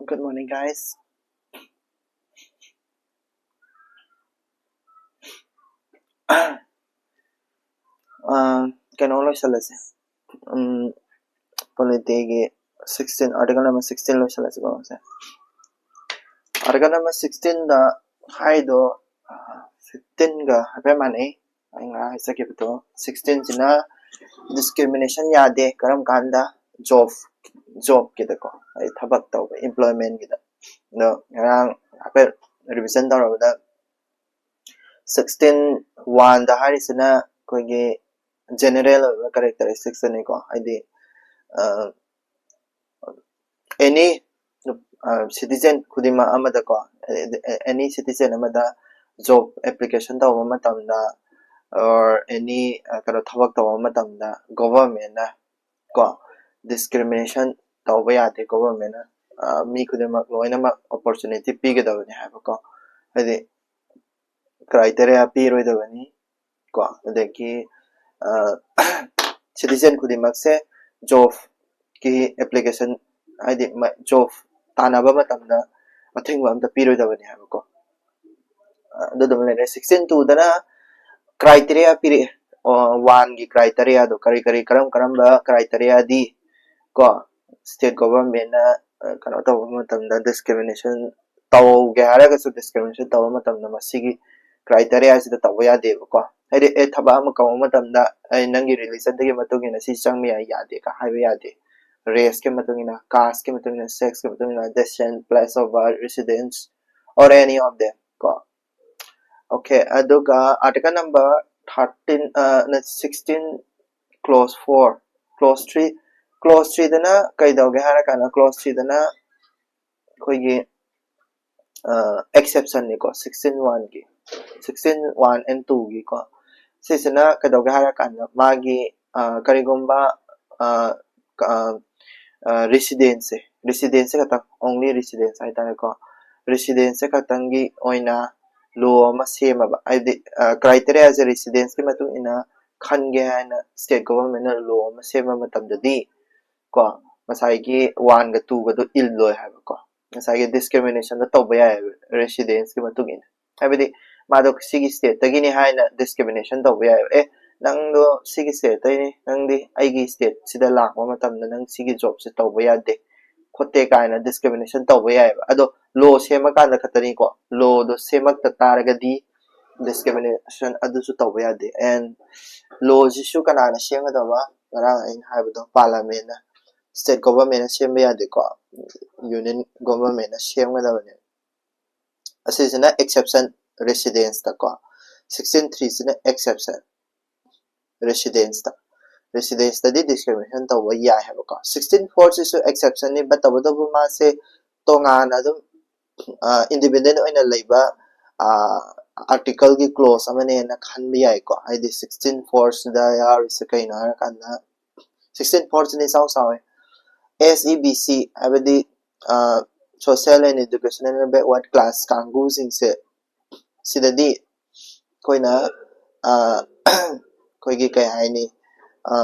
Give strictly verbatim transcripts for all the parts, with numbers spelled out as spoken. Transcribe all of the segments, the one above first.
Good morning, guys. ꯑ, ꯀꯩꯅꯣ ꯂꯣꯏꯁꯜꯂꯁꯦ꯫ ꯎꯝ, polity ꯒꯤ sixteen, article number sixteen ꯂꯣꯏꯁꯜꯂꯁꯤꯀꯣ ꯉꯁꯤ꯫ Article number sixteen ꯗ ꯍꯥꯏꯗꯣ, ꯑ, fifteen ꯒ ꯍꯥꯏꯐꯦꯠ ꯃꯥꯟꯅꯩ꯫ ꯑꯩ ꯉꯔꯥꯡ ꯍꯥꯏꯖꯈꯤꯕꯗꯣ, sixteen ꯁꯤꯅ discrimination ꯌꯥꯗꯦ꯫ ꯀꯔꯝ ꯀꯥꯟꯗ? Job, job ꯀꯤꯗꯀꯣ, ꯍꯥꯏꯗꯤ ꯊꯕꯛ ꯇꯧꯕ, employment ꯀꯤꯗ꯫ ꯑꯗꯣ ꯉꯔꯥꯡ ꯍꯥꯏꯐꯦꯠ revision ꯇꯧꯔꯕꯗ, sixteen one ꯗ ꯍꯥꯏꯔꯤꯁꯤꯅ ꯑꯩꯈꯣꯏꯒꯤ general ꯑꯣꯏꯕ characteristics ꯅꯤꯀꯣ, ꯍꯥꯏꯗꯤ, ꯑ, any, ꯑ, citizen ꯈꯨꯗꯤꯡꯃꯛ ꯑꯃꯗꯀꯣ, any citizen ꯑꯃꯗ job application ꯇꯧꯕ ꯃꯇꯝꯗ, or any, ꯑ, ꯀꯩꯅꯣ, ꯊꯕꯛ ꯇꯧꯕ ꯃꯇꯝꯗ government ꯅ ꯀꯣ, discrimination ꯇꯧꯕ ꯌꯥꯗꯦ꯫ Government ꯅ, ꯑ, ꯃꯤ ꯈꯨꯗꯤꯡꯃꯛ ꯂꯣꯏꯅꯃꯛ opportunity ꯄꯤꯒꯗꯕꯅꯤ ꯍꯥꯏꯕꯀꯣ, ꯍꯥꯏꯗꯤ criteria ꯄꯤꯔꯣꯏꯗꯕꯅꯤ ꯀꯣ꯫ ꯑꯗꯒꯤ, ꯑ, citizen ꯈꯨꯗꯤꯡꯃꯛꯁꯦ job ꯀꯤ application, ꯍꯥꯏꯗꯤ ꯃ-, job ꯇꯥꯟꯅꯕ ꯃꯇꯝꯗ ꯑꯊꯤꯡꯕ ꯑꯝꯇ ꯄꯤꯔꯣꯏꯗꯕꯅꯤ ꯍꯥꯏꯕꯀꯣ꯫ ꯑ, ꯑꯗꯨꯗꯨꯃ ꯂꯩꯔꯦ꯫ Sixteen two ꯗꯅ criteria ꯄꯤꯔꯛꯑꯦ꯫ ꯑ, one ꯒꯤ criteria ꯗꯣ ꯀꯔꯤ ꯀꯔꯤ, ꯀꯔꯝ ꯀꯔꯝꯕ criteria ꯗꯤ ꯀꯣ, state government ꯅ, ꯑ, ꯀꯩꯅꯣ ꯇꯧꯕ ꯃꯇꯝꯗ, discrimination ꯇꯧꯒꯦ ꯍꯥꯏꯔꯒꯁꯨ, discrimination ꯇꯧꯕ ꯃꯇꯝꯗ ꯃꯁꯤꯒꯤ criteria ꯁꯤꯗ ꯇꯧꯕ ꯌꯥꯗꯦꯕꯀꯣ꯫ ꯍꯥꯏꯗꯤ, ꯑꯦ, ꯊꯕꯛ ꯑꯃ ꯀꯧꯕ ꯃꯇꯝꯗ ꯑꯩ ꯅꯪꯒꯤ religion ꯗꯒꯤ ꯃꯇꯨꯡ ꯏꯟꯅ ꯁꯤ ꯆꯪꯕ ꯌꯥꯏ, ꯌꯥꯗꯦ ꯀ ꯍꯥꯏꯕ ꯌꯥꯗꯦ꯫ Race ꯀꯤ ꯃꯇꯨꯡ ꯏꯟꯅ, caste ꯀꯤ ꯃꯇꯨꯡ ꯏꯟꯅ, sex ꯀꯤ ꯃꯇꯨꯡ ꯏꯟꯅ, descent, place of birth, residence, or any of them ꯀꯣ꯫ Okay, ꯑꯗꯨꯒ article number thirteen, ꯑ, ꯅ sixteen, clause four, clause three, clause three ꯗꯅ ꯀꯩꯗꯧꯒꯦ ꯍꯥꯏꯔꯀꯥꯟꯗ, clause three ꯗꯅ ꯑꯩꯈꯣꯏꯒꯤ, ꯑ, exception ꯅꯤꯀꯣ, sixteen one ꯒꯤ, sixteen one and two ꯒꯤꯀꯣ꯫ ꯁꯤꯁꯤꯅ ꯀꯩꯗꯧꯒꯦ ꯍꯥꯏꯔꯀꯥꯟꯗ, ꯃꯥꯒꯤ, ꯑ, ꯀꯔꯤꯒꯨꯝꯕ, ꯑ, ꯀ-, ꯑ, ꯑ, residence ꯁꯦ, residence ꯁꯦ ꯈꯛꯇꯪ, only residence ꯍꯥꯏꯇꯥꯔꯦꯀꯣ, residence ꯁꯦ ꯈꯛꯇꯪꯒꯤ ꯑꯣꯏꯅ law ꯑꯃ ꯁꯦꯝꯃꯕ, ꯍꯥꯏꯕꯗꯤ, ꯑ, criteria ꯁꯦ residence ꯀꯤ ꯃꯇꯨꯡ ꯏꯟꯅ ꯈꯟꯒꯦ ꯍꯥꯏꯅ state government ꯅ law ꯑꯃ ꯁꯦꯝꯕ ꯃꯇꯝꯗꯗꯤ ꯀꯣ, ꯉꯁꯥꯏꯒꯤ one ꯒ two ꯒꯗꯣ ꯏꯜꯂꯣꯏ ꯍꯥꯏꯕꯀꯣ꯫ ꯉꯁꯥꯏꯒꯤ ꯗꯤꯁꯀ꯭ꯔꯤꯃꯤꯅꯦꯁꯟꯗꯣ ꯇꯧꯕ ꯌꯥꯏꯑꯕ ꯔꯦꯁꯤꯗꯦꯟꯁꯀꯤ ꯃꯇꯨꯡ ꯏꯟꯅ꯫ ꯍꯥꯏꯕꯗꯤ ꯃꯥꯗꯣ ꯁꯤꯒꯤ ꯁ꯭ꯇꯦꯠꯇꯒꯤꯅꯤ ꯍꯥꯏꯅ ꯗꯤꯁꯀ꯭ꯔꯤꯃꯤꯅꯦꯁꯟ ꯇꯧꯕ ꯌꯥꯏꯑꯕ꯫ "ꯑꯦ, ꯅꯪꯗꯣ ꯁꯤꯒꯤ ꯁ꯭ꯇꯦꯠꯇꯒꯤꯅꯤ, ꯅꯪꯗꯤ ꯑꯩꯒꯤ ꯁ꯭ꯇꯦꯠꯁꯤꯗ ꯂꯥꯛꯄ ꯃꯇꯝꯗ ꯅꯪ ꯁꯤꯒꯤ ꯖꯣꯕꯁꯦ ꯇꯧꯕ ꯌꯥꯗꯦ ꯈꯣꯠꯇꯦ" ꯀꯥꯏꯅ ꯗꯤꯁꯀ꯭ꯔꯤꯃꯤꯅꯦꯁꯟ ꯇꯧꯕ ꯌꯥꯏꯑꯕ꯫ ꯑꯗꯣ ꯂꯣ ꯁꯦꯝꯃꯀꯥꯟꯗ ꯈꯛꯇꯅꯤꯀꯣ꯫ ꯂꯣꯗꯣ ꯁꯦꯝꯃꯛꯇ ꯇꯥꯔꯒꯗꯤ ꯗꯤꯁꯀ꯭ꯔꯤꯃꯤꯅꯦꯁꯟ ꯑꯗꯨꯁꯨ ꯇꯧꯕ ꯌꯥꯗꯦ꯫ ꯑꯦꯟ ꯂꯣꯁꯤꯁꯨ ꯀꯅꯥꯅ ꯁꯦꯝꯒꯗꯕ? ꯉꯔꯥꯡ ꯑꯩꯅ ꯍꯥꯏꯕꯗꯣ, ꯄꯥꯔꯂꯥꯃꯦꯟꯅ, ꯁ꯭ꯇꯦꯠ ꯒꯣꯚꯔꯟꯃꯦꯟꯅ ꯁꯦꯝꯕ ꯌꯥꯗꯦꯀꯣ, ꯌꯨꯅꯤꯌꯟ ꯒꯣꯚꯔꯟꯃꯦꯟꯅ ꯁꯦꯝꯒꯗꯕꯅꯦ꯫ ꯑꯁꯤꯁꯤꯅ ꯑꯦꯛꯁꯦꯞꯁꯟ ꯔꯦꯁꯤꯗꯦꯟꯁꯇꯀꯣ, ꯁꯤꯛꯁꯇꯤꯟ ꯊ꯭ꯔꯤꯁꯤꯅ ꯑꯦꯛꯁꯦꯞꯁꯟ ꯔꯦꯁꯤꯗꯦꯟꯁꯇ꯫ ꯔꯦꯁꯤꯗꯦꯟꯁꯇꯗꯤ ꯗꯤꯁꯀ꯭ꯔꯤꯃꯤꯅꯦꯁꯟ ꯇꯧꯕ ꯌꯥꯏ ꯍꯥꯏꯕꯀꯣ꯫ ꯁꯤꯛꯁꯇꯤꯟ ꯐꯣꯔꯁꯤꯁꯨ ꯑꯦꯛꯁꯦꯞꯁꯟꯅꯤ, ꯕꯠ ꯇꯧꯕꯇꯕꯨ ꯃꯥꯁꯦ ꯇꯣꯉꯥꯟꯅ ꯑꯗꯨꯝ ꯏꯟꯗꯤꯄꯦꯟꯗꯦꯟ ꯑꯣꯏꯅ ꯂꯩꯕ ꯑꯥꯔꯇꯤꯀꯜꯒꯤ ꯀ꯭ꯂꯣꯁ ꯑꯃꯅꯦꯅ ꯈꯟꯕ ꯌꯥꯏꯀꯣ꯫ ꯍꯥꯏꯗꯤ ꯁꯤꯛꯁꯇꯤꯟ ꯐꯣꯔꯁꯤꯗ ꯌꯥꯎꯔꯤꯁꯦ ꯀꯩꯅꯣ ꯍꯥꯏꯔꯀꯥꯟꯗ, ꯁꯤꯛꯁꯇꯤꯟ ꯐꯣꯔꯁꯤꯅ ꯏꯆꯥꯎ ꯆꯥꯎꯋꯦ꯫ ꯑꯦꯁ ꯏ ꯕꯤ ꯁꯤ ꯍꯥꯏꯕꯗꯤ social and educational backward class ꯀꯥꯡꯕꯨꯁꯤꯡꯁꯦ, ꯁꯤꯗꯗꯤ ꯑꯩꯈꯣꯏꯅ ꯑꯩꯈꯣꯏꯒꯤ ꯀꯩ ꯍꯥꯏꯅꯤ,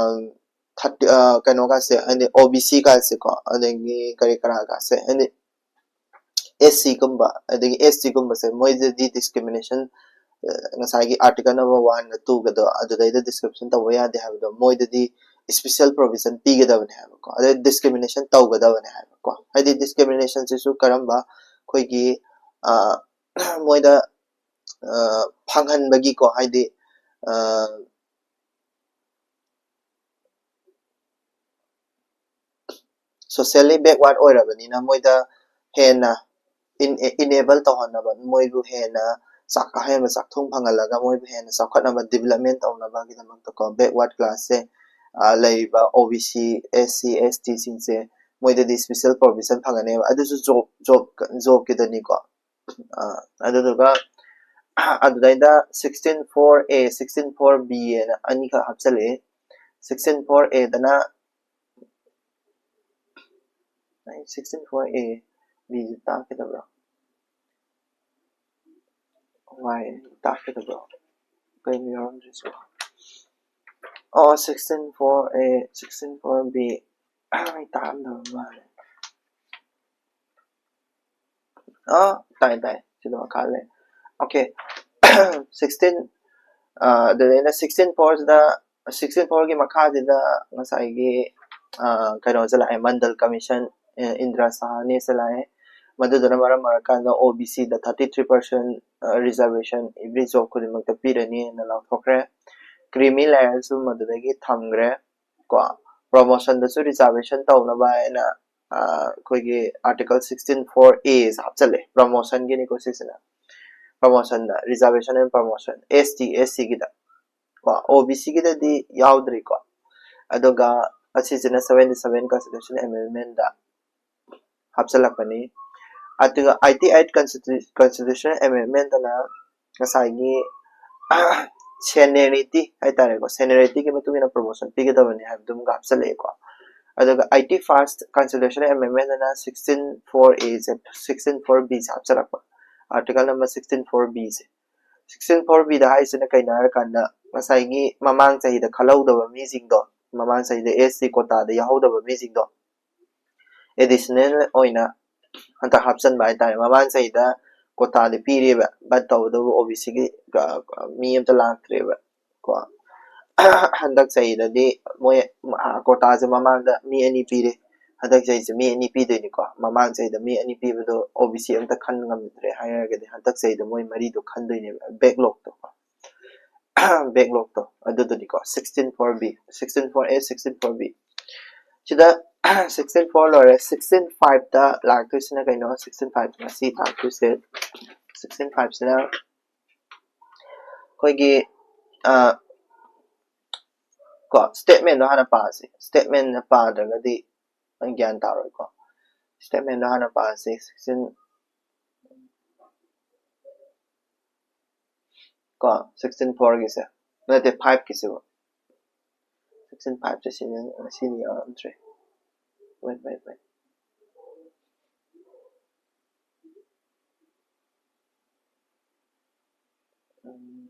ꯊꯥꯔꯇꯤ, ꯀꯩꯅꯣꯒꯥꯁꯦ, ꯍꯥꯏꯗꯤ ꯑꯣ ꯕꯤ ꯁꯤ ꯀꯥꯁꯦꯀꯣ, ꯑꯗꯒꯤ ꯀꯔꯤ ꯀꯔꯥꯒꯥꯁꯦ, ꯍꯥꯏꯗꯤ ꯑꯦꯁ ꯁꯤꯒꯨꯝꯕ ꯑꯗꯒꯤ ꯑꯦꯁ ꯇꯤꯒꯨꯝꯕꯁꯦ, ꯃꯣꯏꯗꯗꯤ ꯗꯤꯁꯀ꯭ꯔꯤꯃꯤꯅꯦꯁꯟ ꯉꯁꯥꯏꯒꯤ ꯑꯥꯔꯇꯤꯀꯜ ꯅꯝꯕꯔ ꯋꯥꯟꯒ ꯇꯨꯒꯗꯣ, ꯑꯗꯨꯗꯩꯗ ꯗꯤꯁꯀ꯭ꯔꯤꯃꯤꯅꯦꯁꯟ ꯇꯧꯕ ꯌꯥꯗꯦ ꯍꯥꯏꯕꯗꯣ, ꯃꯣꯏꯗꯗꯤ ꯏꯁꯄꯤꯁꯦꯜ ꯄ꯭ꯔꯣꯚꯤꯖꯟ ꯄꯤꯒꯗꯕꯅꯦ ꯍꯥꯏꯕꯀꯣ, ꯑꯗꯩ ꯗꯤꯁꯀ꯭ꯔꯤꯃꯤꯅꯦꯁꯟ ꯇꯧꯒꯗꯕꯅꯦ ꯍꯥꯏꯕꯀꯣ꯫ ꯍꯥꯏꯗꯤ ꯗꯤꯁꯀ꯭ꯔꯤꯃꯤꯅꯦꯁꯟꯁꯤꯁꯨ ꯀꯔꯝꯕ, ꯑꯩꯈꯣꯏꯒꯤ ꯃꯣꯏꯗ ꯐꯪꯍꯟꯕꯒꯤꯀꯣ, ꯍꯥꯏꯗꯤ ꯁꯣꯁꯤꯌꯦꯜꯂꯤ ꯕꯦꯛꯋꯥꯔꯗ ꯑꯣꯏꯔꯕꯅꯤꯅ ꯃꯣꯏꯗ ꯍꯦꯟꯅ ꯏꯟ-, ꯏꯅꯦꯕꯜ ꯇꯧꯍꯟꯅꯕ, ꯃꯣꯏꯕꯨ ꯍꯦꯟꯅ ꯆꯥꯛ, ꯑꯍꯦꯟꯕ ꯆꯥꯛꯊꯨꯡ ꯐꯪꯍꯜꯂꯒ ꯃꯣꯏꯕꯨ ꯍꯦꯟꯅ ꯆꯥꯎꯈꯠꯅꯕ, ꯗꯤꯕꯂꯞꯃꯦꯟ ꯇꯧꯅꯕꯒꯤꯗꯃꯛꯇꯀꯣ, ꯕꯦꯛꯋꯥꯔꯗ ꯀ꯭ꯂꯥꯁꯁꯦ, ꯑ, ꯂꯩꯔꯤꯕ ꯑꯣ ꯕꯤ ꯁꯤ, ꯑꯦꯁ ꯁꯤ, ꯑꯦꯁ ꯇꯤꯁꯤꯡꯁꯦ ꯃꯣꯏꯗꯗꯤ ꯏꯁꯄꯤꯁꯦꯜ ꯄ꯭ꯔꯣꯚꯤꯖꯟ ꯐꯪꯒꯅꯦꯕ꯫ ꯑꯗꯨꯁꯨ ꯖꯣꯕ, ꯖꯣꯕ, ꯖꯣꯕꯀꯤꯗꯅꯤꯀꯣ꯫ ꯑ, ꯑꯗꯨꯗꯨꯒ ꯑꯗꯨꯗꯩꯗ ꯁꯤꯛꯁꯇꯤꯟ ꯐꯣꯔ ꯑꯦ, ꯁꯤꯛꯁꯇꯤꯟ ꯐꯣꯔ ꯕꯤ ꯑꯅ ꯑꯅꯤꯈꯛ ꯍꯥꯞꯆꯜꯂꯛꯑꯦ꯫ ꯁꯤꯛꯁꯇꯤꯟ ꯐꯣꯔ ꯑꯦꯗꯅ, ꯁꯤꯛꯁꯇꯤꯟ ꯐꯣꯔ ꯑꯦ ꯕꯤꯁꯤ ꯇꯥꯛꯀꯗꯕ꯭ꯔꯣ? ꯋꯥꯏ ꯇꯥꯛꯀꯗꯕ꯭ꯔꯣ? ꯀꯩꯅꯣ ꯌꯥꯎꯔꯝꯗ꯭ꯔꯤꯁꯤꯕꯣ? ꯑꯣ, ꯁꯤꯛꯁꯇꯤꯟ ꯐꯣꯔ ꯑꯦ, ꯁꯤꯛꯁꯇꯤꯟ ꯐꯣꯔ ꯕꯤ ꯑꯩ ꯇꯥꯛꯑꯝꯗꯕ ꯃꯥꯜꯂꯦ꯫ ꯑꯥ, ꯇꯥꯏ, ꯇꯥꯏ꯫ ꯁꯤꯗ ꯃꯈꯥ ꯂꯩ꯫ Okay꯫ Sixteen, ꯑꯥ, ꯑꯗꯨꯗꯩꯅ sixteen four ꯁꯤꯗ, sixteen four ꯒꯤ ꯃꯈꯥꯁꯤꯗ ꯉꯁꯥꯏꯒꯤ, ꯑꯥ, ꯀꯩꯅꯣꯁꯦ ꯂꯥꯛꯑꯦ, ꯃꯟꯗꯜ ꯀꯃꯤꯁꯟ, ꯑꯦ, ꯏꯟꯗ꯭ꯔꯥ ꯁꯥꯍꯥꯅꯤꯁꯦ ꯂꯥꯛꯑꯦ꯫ ꯃꯗꯨꯗꯨꯅ ꯃꯔꯝ ꯑꯣꯏꯔꯀꯥꯟꯗ OBC ꯗ thirty three percent, ꯑ, reservation every job ꯈꯨꯗꯤꯡꯃꯛꯇ ꯄꯤꯔꯅꯤꯅ ꯂꯥꯎꯊꯣꯛꯈ꯭ꯔꯦ꯫ Creamy Layer ꯁꯨ ꯃꯗꯨꯗꯒꯤ ꯊꯝꯈ꯭ꯔꯦ꯫ ꯀꯣ, promotion ꯗꯁꯨ reservation ꯇꯧꯅꯕ ꯍꯥꯏꯅ, ꯑ, ꯑꯩꯈꯣꯏꯒꯤ Article sixteen four A say ꯍꯥꯞꯆꯜꯂꯦ, promotion ꯒꯤꯅꯤꯀꯣ ꯁꯤꯁꯤꯅ꯫ Promotion the, reservation and promotion, ST, SC ꯒꯤꯗ꯫ ꯀꯣ, OBC ꯒꯤꯗꯗꯤ ꯌꯥꯎꯗ꯭ꯔꯤꯀꯣ꯫ ꯑꯗꯨꯒ ꯑꯁꯤꯁꯤꯅ seventy seven constitution amendment ꯗ ꯍꯥꯞꯆꯜꯂꯛꯄꯅꯤ꯫ ꯑꯗꯨꯒ eighty eight constitu-, constitution amendment ꯇꯅ ꯉꯁꯥꯏꯒꯤ seniority ꯍꯥꯏꯇꯥꯔꯦꯀꯣ, seniority ꯒꯤ ꯃꯇꯨꯡ ꯏꯟꯅ promotion ꯄꯤꯒꯗꯕꯅꯤ ꯍꯥꯏꯕꯗꯨꯝꯒ ꯍꯥꯞꯆꯜꯂꯛꯑꯦꯀꯣ꯫ ꯑꯗꯨꯒ eighty first constitution amendment ꯇꯅ sixteen four A say, sixteen four B say ꯍꯥꯞꯆꯜꯂꯛꯄ, article number sixteen four B say. Sixteen four B ꯗ ꯍꯥꯏꯁꯤꯅ ꯀꯩꯅꯣ ꯍꯥꯏꯔꯀꯥꯟꯗ, ꯉꯁꯥꯏꯒꯤ ꯃꯃꯥꯡ ꯆꯍꯤꯗ ꯈꯜꯍꯧꯗꯕ ꯃꯤꯁꯤꯡꯗꯣ, ꯃꯃꯥꯡ ꯆꯍꯤꯗ ST quota ꯗ ꯌꯥꯎꯍꯧꯗꯕ ꯃꯤꯁꯤꯡꯗꯣ additional ꯑꯣꯏꯅ ꯍꯟꯗꯛ ꯍꯥꯞꯆꯟꯕ ꯍꯥꯏꯇꯥꯔꯦ꯫ ꯃꯃꯥꯡ ꯆꯍꯤꯗ quota ꯗꯤ ꯄꯤꯔꯤꯕ, but ꯇꯧꯕꯇꯕꯨ OBC ꯒꯤ, ꯑ, ꯃꯤ ꯑꯝꯇ ꯂꯥꯛꯇ꯭ꯔꯦꯕ ꯀꯣ꯫ ꯍꯟꯗꯛ ꯆꯍꯤꯗꯗꯤ ꯃꯣꯏ, ꯑ, quota ꯁꯦ ꯃꯃꯥꯡꯗ ꯃꯤ ꯑꯅꯤ ꯄꯤꯔꯦ, ꯍꯟꯗꯛ ꯆꯍꯤꯁꯦ ꯃꯤ ꯑꯅꯤ ꯄꯤꯗꯣꯏꯅꯤꯀꯣ꯫ ꯃꯃꯥꯡ ꯆꯍꯤꯗ ꯃꯤ ꯑꯅꯤ ꯄꯤꯕꯗꯣ OBC ꯑꯝꯇ ꯈꯟ ꯉꯝꯗ꯭ꯔꯦ ꯍꯥꯏꯔꯒꯗꯤ, ꯍꯟꯗꯛ ꯆꯍꯤꯗ ꯃꯣꯏ ꯃꯔꯤꯗꯣ ꯈꯟꯗꯣꯏꯅꯦꯕ, backlog to. Backlog to ꯑꯗꯨꯗꯨꯅꯤꯀꯣ, sixteen four B, sixteen four A, sixteen four B꯫ ꯁꯤꯗ sixteen four ꯂꯣꯏꯔꯦ, sixteen five ꯇ ꯂꯥꯛꯇꯣꯏꯁꯤꯅ ꯀꯩꯅꯣ? Sixteen five ꯉꯁꯤ ꯂꯥꯛꯇꯣꯏꯁꯦ, sixteen five ꯁꯤꯅ ꯑꯩꯈꯣꯏꯒꯤ, ꯑ, ꯀꯣ, statement ꯗꯣ ꯍꯥꯟꯅ ꯄꯥꯁꯤ꯫ Statement ꯅ ꯄꯥꯗ꯭ꯔꯒꯗꯤ ꯅꯪ ꯒ꯭ꯌꯥꯟ ꯇꯥꯔꯣꯏꯀꯣ꯫ Statement ꯗꯣ ꯍꯥꯟꯅ ꯄꯥꯁꯤ꯫ Sixteen, ꯀꯣ, sixteen four ꯒꯤꯁꯦ, ꯅꯠꯇꯦ, five ꯀꯤꯁꯤꯕꯨ꯫ Sixteen five ꯁꯦ ꯁꯤꯅꯤ, ꯁꯤꯅꯤ ꯌꯥꯎꯔꯝꯗ꯭ꯔꯦ꯫ Wait, wait, wait꯫ ꯎꯝ꯫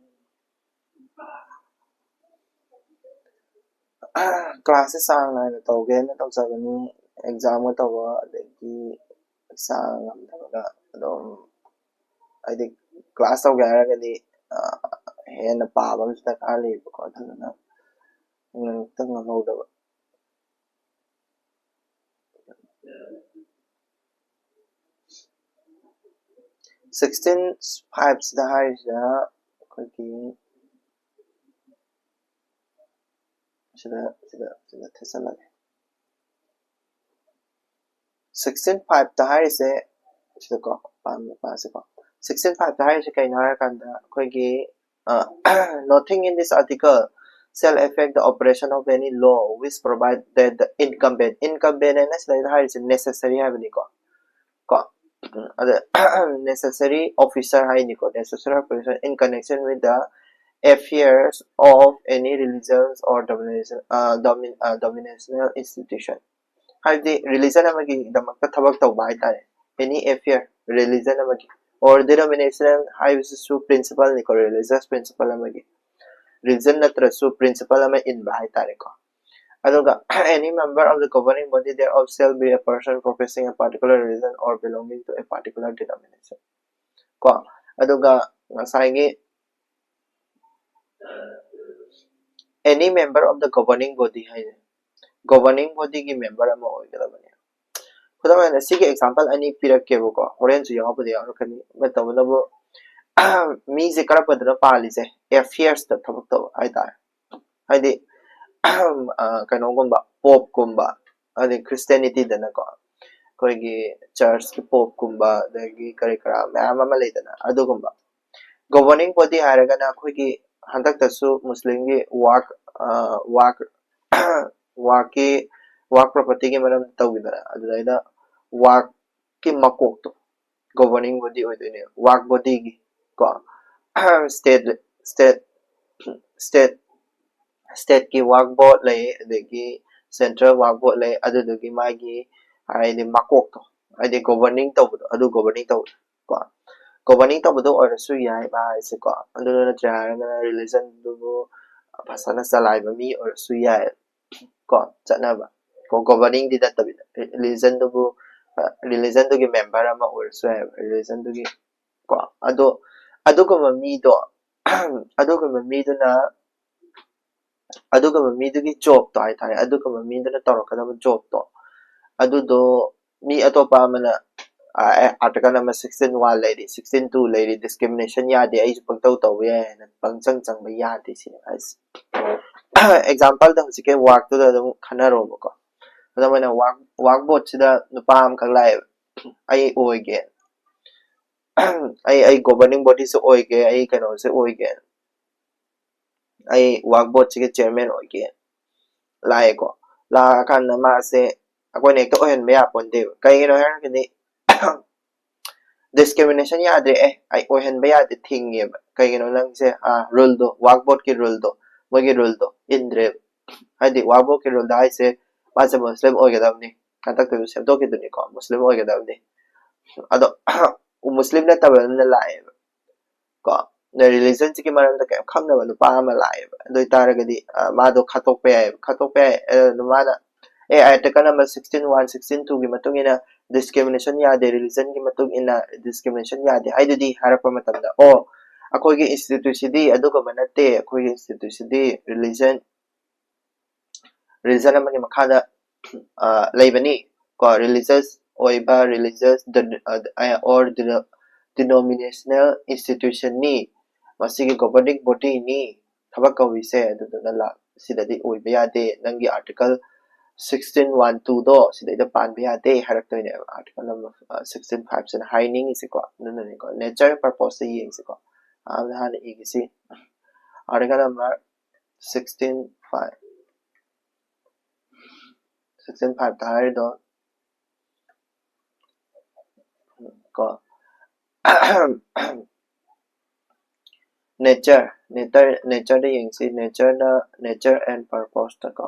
Class ꯁꯦ ꯆꯥꯡ ꯅꯥꯏꯅ ꯇꯧꯒꯦꯅ ꯇꯧꯖꯕꯅꯤ꯫ Exam ꯒ ꯇꯧꯕ, ꯑꯗꯒꯤ ꯏꯁꯥ ꯉꯝꯗꯕꯒ ꯑꯗꯨꯝ ꯍꯥꯏꯗꯤ class ꯇꯧꯒꯦ ꯍꯥꯏꯔꯒꯗꯤ ꯍꯦꯟꯅ ꯄꯥꯕ ꯑꯃꯁꯨ ꯗꯔꯀꯥꯔ ꯂꯩꯌꯦꯕꯀꯣ꯫ ꯑꯗꯨꯗꯨꯅ ꯉꯥꯛꯇꯪ ꯉꯥꯡꯍꯧꯗꯕ꯫ Sixteen five ꯁꯤꯗ ꯍꯥꯏꯔꯤꯁꯤꯅ ꯑꯩꯈꯣꯏꯒꯤ ꯁꯤꯗ ꯁꯤꯗ ꯁꯤꯗ ꯊꯦꯠꯆꯜꯂꯒꯦ꯫ Sixteen five ꯇ ꯍꯥꯏꯔꯤꯁꯦ ꯁꯤꯗꯀꯣ ꯄꯥꯁꯤꯀꯣ꯫ Sixteen five ꯇ ꯍꯥꯏꯔꯤꯁꯦ ꯀꯩꯅꯣ ꯍꯥꯏꯔꯀꯥꯟꯗ ꯑꯩꯈꯣꯏꯒꯤ nothing in this article shall affect the operation of any law which provide that the incumbent incumbent ꯍꯥꯏꯅ ꯁꯤꯗꯩꯗ ꯍꯥꯏꯔꯤꯁꯦ necessary ꯍꯥꯏꯕꯅꯤꯀꯣ꯫ ꯀꯣ ꯑꯗ necessary officer ꯍꯥꯏꯅꯤꯀꯣ, necessary officer in connection with the affairs of any religious or domination uh, domin, uh, dominational institution. ꯍꯥꯏꯕꯗꯤ religion ꯑꯃꯒꯤꯗꯃꯛꯇ ꯊꯕꯛ ꯇꯧꯕ ꯍꯥꯏꯇꯥꯔꯦ, any affair religion ꯑꯃꯒꯤ, or denominational ꯍꯥꯏꯕꯁꯤꯁꯨ principle ꯅꯤꯀꯣ, religious principle ꯑꯃꯒꯤ, religion ꯅꯠꯇ꯭ꯔꯁꯨ principle ꯑꯃ ꯏꯟꯕ ꯍꯥꯏꯇꯥꯔꯦꯀꯣ꯫ ꯑꯗꯨꯒ any member of the governing body thereof shall be a person professing a particular religion or belonging to a particular denomination. ꯀꯣ ꯑꯗꯨꯒ ꯉꯁꯥꯏꯒꯤ any member of the governing body ꯍꯥꯏꯁꯦ governing body ꯒꯤ member ꯑꯃ ꯑꯣꯏꯒꯗꯕꯅꯦ꯫ ꯈꯨꯗꯝ ꯑꯣꯏꯅ ꯁꯤꯒꯤ example ꯑꯅꯤ ꯄꯤꯔꯛꯀꯦꯕꯀꯣ, ꯍꯣꯔꯦꯟꯁꯨ ꯌꯥꯎꯕꯨꯗꯤ ꯌꯥꯎꯔꯛꯀꯅꯤ꯫ ꯇꯧꯕꯇꯕꯨ ꯃꯤꯁꯦ ꯀꯔꯝꯕꯗꯅꯣ ꯄꯥꯜꯂꯤꯁꯦ? Affairs ꯇ ꯊꯕꯛ ꯇꯧꯕ ꯍꯥꯏꯇꯥꯔꯦ꯫ ꯍꯥꯏꯗꯤ ꯀꯩꯅꯣꯒꯨꯝꯕ, Pope ꯀꯨꯝꯕ, ꯑꯗꯩ Christianity ꯗꯅꯀꯣ ꯑꯩꯈꯣꯏꯒꯤ church ꯀꯤ Pope ꯀꯨꯝꯕ, ꯑꯗꯒꯤ ꯀꯔꯤ ꯀꯔꯥ ꯃꯌꯥꯝ ꯑꯃ ꯂꯩꯗꯅ, ꯑꯗꯨꯒꯨꯝꯕ꯫ Governing body ꯍꯥꯏꯔꯒꯅ ꯑꯩꯈꯣꯏꯒꯤ ꯍꯟꯗꯛꯇꯁꯨ ꯃꯨꯁꯂꯤꯝꯒꯤ ꯋꯥꯛ ꯋꯥꯛ ꯋꯥꯛꯀꯤ ꯋꯥꯛ property ꯒꯤ ꯃꯔꯝ ꯇꯧꯈꯤꯗꯅ, ꯑꯗꯨꯗꯩꯗ ꯋꯥꯛꯀꯤ ꯃꯀꯣꯛꯇꯣ governing body ꯑꯣꯏꯗꯣꯏꯅꯦ, ꯋꯥꯛ body ꯒꯤ ꯀꯣ꯫ State state state state ꯀꯤ ꯋꯥꯛ ꯕꯣꯔꯗ ꯂꯩ, ꯑꯗꯒꯤ central ꯋꯥꯛ ꯕꯣꯔꯗ ꯂꯩ꯫ ꯑꯗꯨꯗꯨꯒꯤ ꯃꯥꯒꯤ ꯍꯥꯏꯗꯤ ꯃꯀꯣꯛꯇꯣ, ꯍꯥꯏꯗꯤ governing ꯇꯧꯕꯗꯣ, ꯑꯗꯨ governing ꯇꯧꯕꯗꯣ ꯀꯣ꯫ Governing ꯇꯧꯕꯗꯣ ꯑꯣꯏꯔꯁꯨ ꯌꯥꯏ ꯃꯥ ꯍꯥꯏꯁꯦꯀꯣ꯫ ꯑꯗꯨ ꯅꯠꯇ꯭ꯔꯦ ꯍꯥꯏꯔꯒꯅ religion ꯗꯨꯕꯨ ꯐꯖꯅ ꯆꯂꯥꯏꯕ ꯃꯤ ꯑꯣꯏꯔꯁꯨ ꯌꯥꯏ ꯀꯣ, ꯆꯠꯅꯕ ꯀꯣ꯫ Governing ꯗꯤ ꯅꯠꯇꯕꯤꯗ religion ꯗꯨꯕꯨ ꯔꯤꯂꯤꯖꯟꯗꯨꯒꯤ ꯃꯦꯝꯕꯔ ꯑꯃ ꯑꯣꯏꯔꯁꯨ ꯌꯥꯏꯕ, ꯔꯤꯂꯤꯖꯟꯗꯨꯒꯤ ꯀꯣ꯫ ꯑꯗꯣ ꯑꯗꯨꯒꯨꯝꯕ ꯃꯤꯗꯣ ꯑꯗꯨꯒꯨꯝꯕ ꯃꯤꯗꯨꯅ ꯑꯗꯨꯒꯨꯝꯕ ꯃꯤꯗꯨꯒꯤ ꯖꯣꯕꯇꯣ ꯍꯥꯏꯇꯥꯔꯦ, ꯑꯗꯨꯒꯨꯝꯕ ꯃꯤꯗꯨꯅ ꯇꯧꯔꯛꯀꯗꯕ ꯖꯣꯕꯇꯣ, ꯑꯗꯨꯗꯣ ꯃꯤ ꯑꯇꯣꯞꯄ ꯑꯃꯅ ꯑꯥꯔꯇꯤꯀꯜ ꯑꯃ ꯁꯤꯛꯁꯇꯤꯟ ꯋꯥꯟ ꯂꯩꯔꯤ, ꯁꯤꯛꯁꯇꯤꯟ ꯇꯨ ꯂꯩꯔꯤ, ꯗꯤꯁꯀ꯭ꯔꯤꯃꯤꯅꯦꯁꯟ ꯌꯥꯗꯦ, ꯑꯩꯁꯨ ꯄꯪꯇꯧ ꯇꯧꯕ ꯌꯥꯏ ꯍꯥꯏꯅ ꯄꯪꯆꯪ ꯆꯪꯕ ꯌꯥꯗꯦ ꯁꯤꯅꯦ ꯍꯥꯏꯁꯦ꯫ ꯑꯦꯛꯖꯥꯝꯄꯜꯗ ꯍꯧꯖꯤꯛꯀꯤ ꯋꯥꯔꯛꯇꯨꯗ ꯑꯗꯨꯝ ꯈꯟꯅꯔꯣꯕꯀꯣ꯫ ꯈꯨꯗꯝ ꯑꯣꯏꯅ ꯋꯥꯔꯛ ꯋꯥꯔꯛ ꯕꯣꯠꯁꯤꯗ ꯅꯨꯄꯥ ꯑꯃꯈꯛ ꯂꯥꯛꯑꯦꯕ, "ꯑꯩ ꯑꯣꯏꯒꯦ, ꯑꯩ ꯑꯩ ꯒꯣꯕꯔꯅꯤꯡ ꯕꯣꯗꯤꯁꯨ ꯑꯣꯏꯒꯦ, ꯑꯩ ꯀꯩꯅꯣꯁꯨ ꯑꯣꯏꯒꯦ, ꯑꯩ ꯋꯥꯔꯛ ꯕꯣꯠꯁꯤꯒꯤ ꯆꯤꯌꯔꯃꯦꯟ ꯑꯣꯏꯒꯦ" ꯂꯥꯛꯑꯦꯀꯣ꯫ ꯂꯥꯛꯑꯀꯥꯟꯗ ꯃꯥꯁꯦ ꯑꯩꯈꯣꯏꯅ ꯍꯦꯛꯇ ꯑꯣꯏꯍꯟꯕ ꯌꯥꯄꯣꯟꯇꯦꯕ꯫ ꯀꯩꯒꯤꯅꯣ ꯍꯥꯏꯔꯒꯗꯤ ꯗꯤꯁꯀ꯭ꯔꯤꯃꯤꯅꯦꯁꯟ ꯌꯥꯗ꯭ꯔꯦ, ꯑꯦ, ꯑꯩ ꯑꯣꯏꯍꯟꯕ ꯌꯥꯗꯦ, ꯊꯤꯡꯉꯦꯕ꯫ ꯀꯩꯒꯤꯅꯣ? ꯅꯪꯁꯦ ꯔꯨꯜꯗꯣ, ꯋꯥꯔꯛ ꯕꯣꯠꯀꯤ ꯔꯨꯜꯗꯣ, ꯃꯣꯏꯒꯤ ꯔꯨꯜꯗꯣ ꯏꯟꯗ꯭ꯔꯦꯕ꯫ ꯍꯥꯏꯗꯤ ꯋꯥꯔꯛ ꯕꯣꯠꯀꯤ ꯔꯨꯜꯗ ꯍꯥꯏꯁꯦ ꯃꯥꯁꯦ ꯃꯨꯁꯂꯤꯝ ꯑꯣꯏꯒꯗꯕꯅꯤ, ꯍꯟꯗꯛꯇꯁꯨ ꯁꯦꯝꯗꯣꯛꯈꯤꯗꯨꯅꯤꯀꯣ, ꯃꯨꯁꯂꯤꯝ ꯑꯣꯏꯒꯗꯕꯅꯤ꯫ ꯑꯗꯣ ꯃꯨꯁꯂꯤꯝ ꯅꯠꯇꯕ ꯑꯃꯅ ꯂꯥꯛꯑꯦꯕ ꯀꯣ, ꯔꯤꯂꯤꯖꯟꯁꯤꯒꯤ ꯃꯔꯝꯗ ꯀꯩꯝ ꯈꯪꯗꯕ ꯅꯨꯄꯥ ꯑꯃ ꯂꯥꯛꯑꯦꯕ꯫ ꯑꯗꯨ ꯑꯣꯏꯇꯥꯔꯒꯗꯤ ꯃꯥꯗꯣ ꯈꯠꯇꯣꯛꯄ ꯌꯥꯏꯑꯕ, ꯈꯠꯇꯣꯛꯄ ꯌꯥꯏ꯫ ꯑꯗꯨ ꯃꯥꯅ, "ꯑꯦ, article number sixteen one, sixteen ꯇꯨꯒꯤ ꯃꯇꯨꯡ ꯏꯟꯅ ꯗꯤꯁꯀ꯭ꯔꯤꯃꯤꯅꯦꯁꯟ ꯌꯥꯗꯦ, ꯔꯤꯂꯤꯖꯟꯒꯤ ꯃꯇꯨꯡ ꯏꯟꯅ ꯗꯤꯁꯀ꯭ꯔꯤꯃꯤꯅꯦꯁꯟ ꯌꯥꯗꯦ" ꯍꯥꯏꯗꯨꯗꯤ ꯍꯥꯏꯔꯛꯄ ꯃꯇꯝꯗ, "ꯑꯣ, ꯑꯩꯈꯣꯏꯒꯤ ꯏꯟꯁꯇꯤꯇ꯭ꯌꯨꯠꯁꯤꯗꯤ ꯑꯗꯨꯒꯨꯝꯕ ꯅꯠꯇꯦ, ꯑꯩꯈꯣꯏꯒꯤ ꯏꯟꯁꯇꯤꯇ꯭ꯌꯨꯠꯁꯤꯗꯤ ꯔꯤꯂꯤꯖꯟ ꯔꯤꯂꯤꯖꯟ ꯑꯃꯒꯤ ꯃꯈꯥꯗ ꯂꯩꯕꯅꯤ" ꯀꯣ, ꯔꯤꯂꯤꯖꯁ ꯑꯣꯏꯕ, ꯔꯤꯂꯤꯖꯁ ꯑꯣꯔ ꯗꯤꯅꯣꯃꯤꯅꯦꯁꯅꯦꯜ ꯏꯟꯁꯇꯤꯇ꯭ꯌꯨꯁꯟꯅꯤ, ꯃꯁꯤꯒꯤ ꯒꯣꯕꯔꯅꯤꯡ ꯕꯣꯗꯤꯅꯤ ꯊꯕꯛ ꯀꯧꯔꯤꯁꯦ, ꯑꯗꯨꯗꯨꯅ ꯁꯤꯗꯗꯤ ꯑꯣꯏꯕ ꯌꯥꯗꯦ, ꯅꯪꯒꯤ ꯑꯥꯔꯇꯤꯀꯜ ꯁꯤꯛꯁꯇꯤꯟ ꯋꯥꯟ ꯇꯨꯗꯣ ꯁꯤꯗꯩꯗ ꯄꯥꯟꯕ ꯌꯥꯗꯦ ꯍꯥꯏꯔꯛꯇꯣꯏꯅꯦꯕ꯫ ꯑꯥꯔꯇꯤꯀꯜ ꯅꯝꯕꯔ ꯁꯤꯛꯁꯇꯤꯟ ꯐꯥꯏꯚꯁꯤꯅ ꯍꯥꯏꯅꯤꯡꯉꯤꯁꯦꯀꯣ꯫ ꯑꯗꯨꯅꯅꯦꯀꯣ, ꯅꯦꯆꯔ ꯄꯔꯄꯣꯁꯁꯦ ꯌꯦꯡꯁꯤꯀꯣ꯫ ꯑꯗꯨꯅ ꯍꯥꯟꯅ ꯏꯒꯤꯁꯤ, article number sixteen five, sixteen ꯐꯥꯏꯚꯇ ꯍꯥꯏꯔꯤꯗꯣ ꯀꯣ, ꯅꯦꯆꯔ, ꯅꯦꯆꯔ, ꯅꯦꯆꯔꯗ ꯌꯦꯡꯁꯤ꯫ ꯅꯦꯆꯔꯗ, ꯅꯦꯆꯔ ꯑꯦꯟ ꯄꯔꯄꯣꯁꯇ ꯀꯣ꯫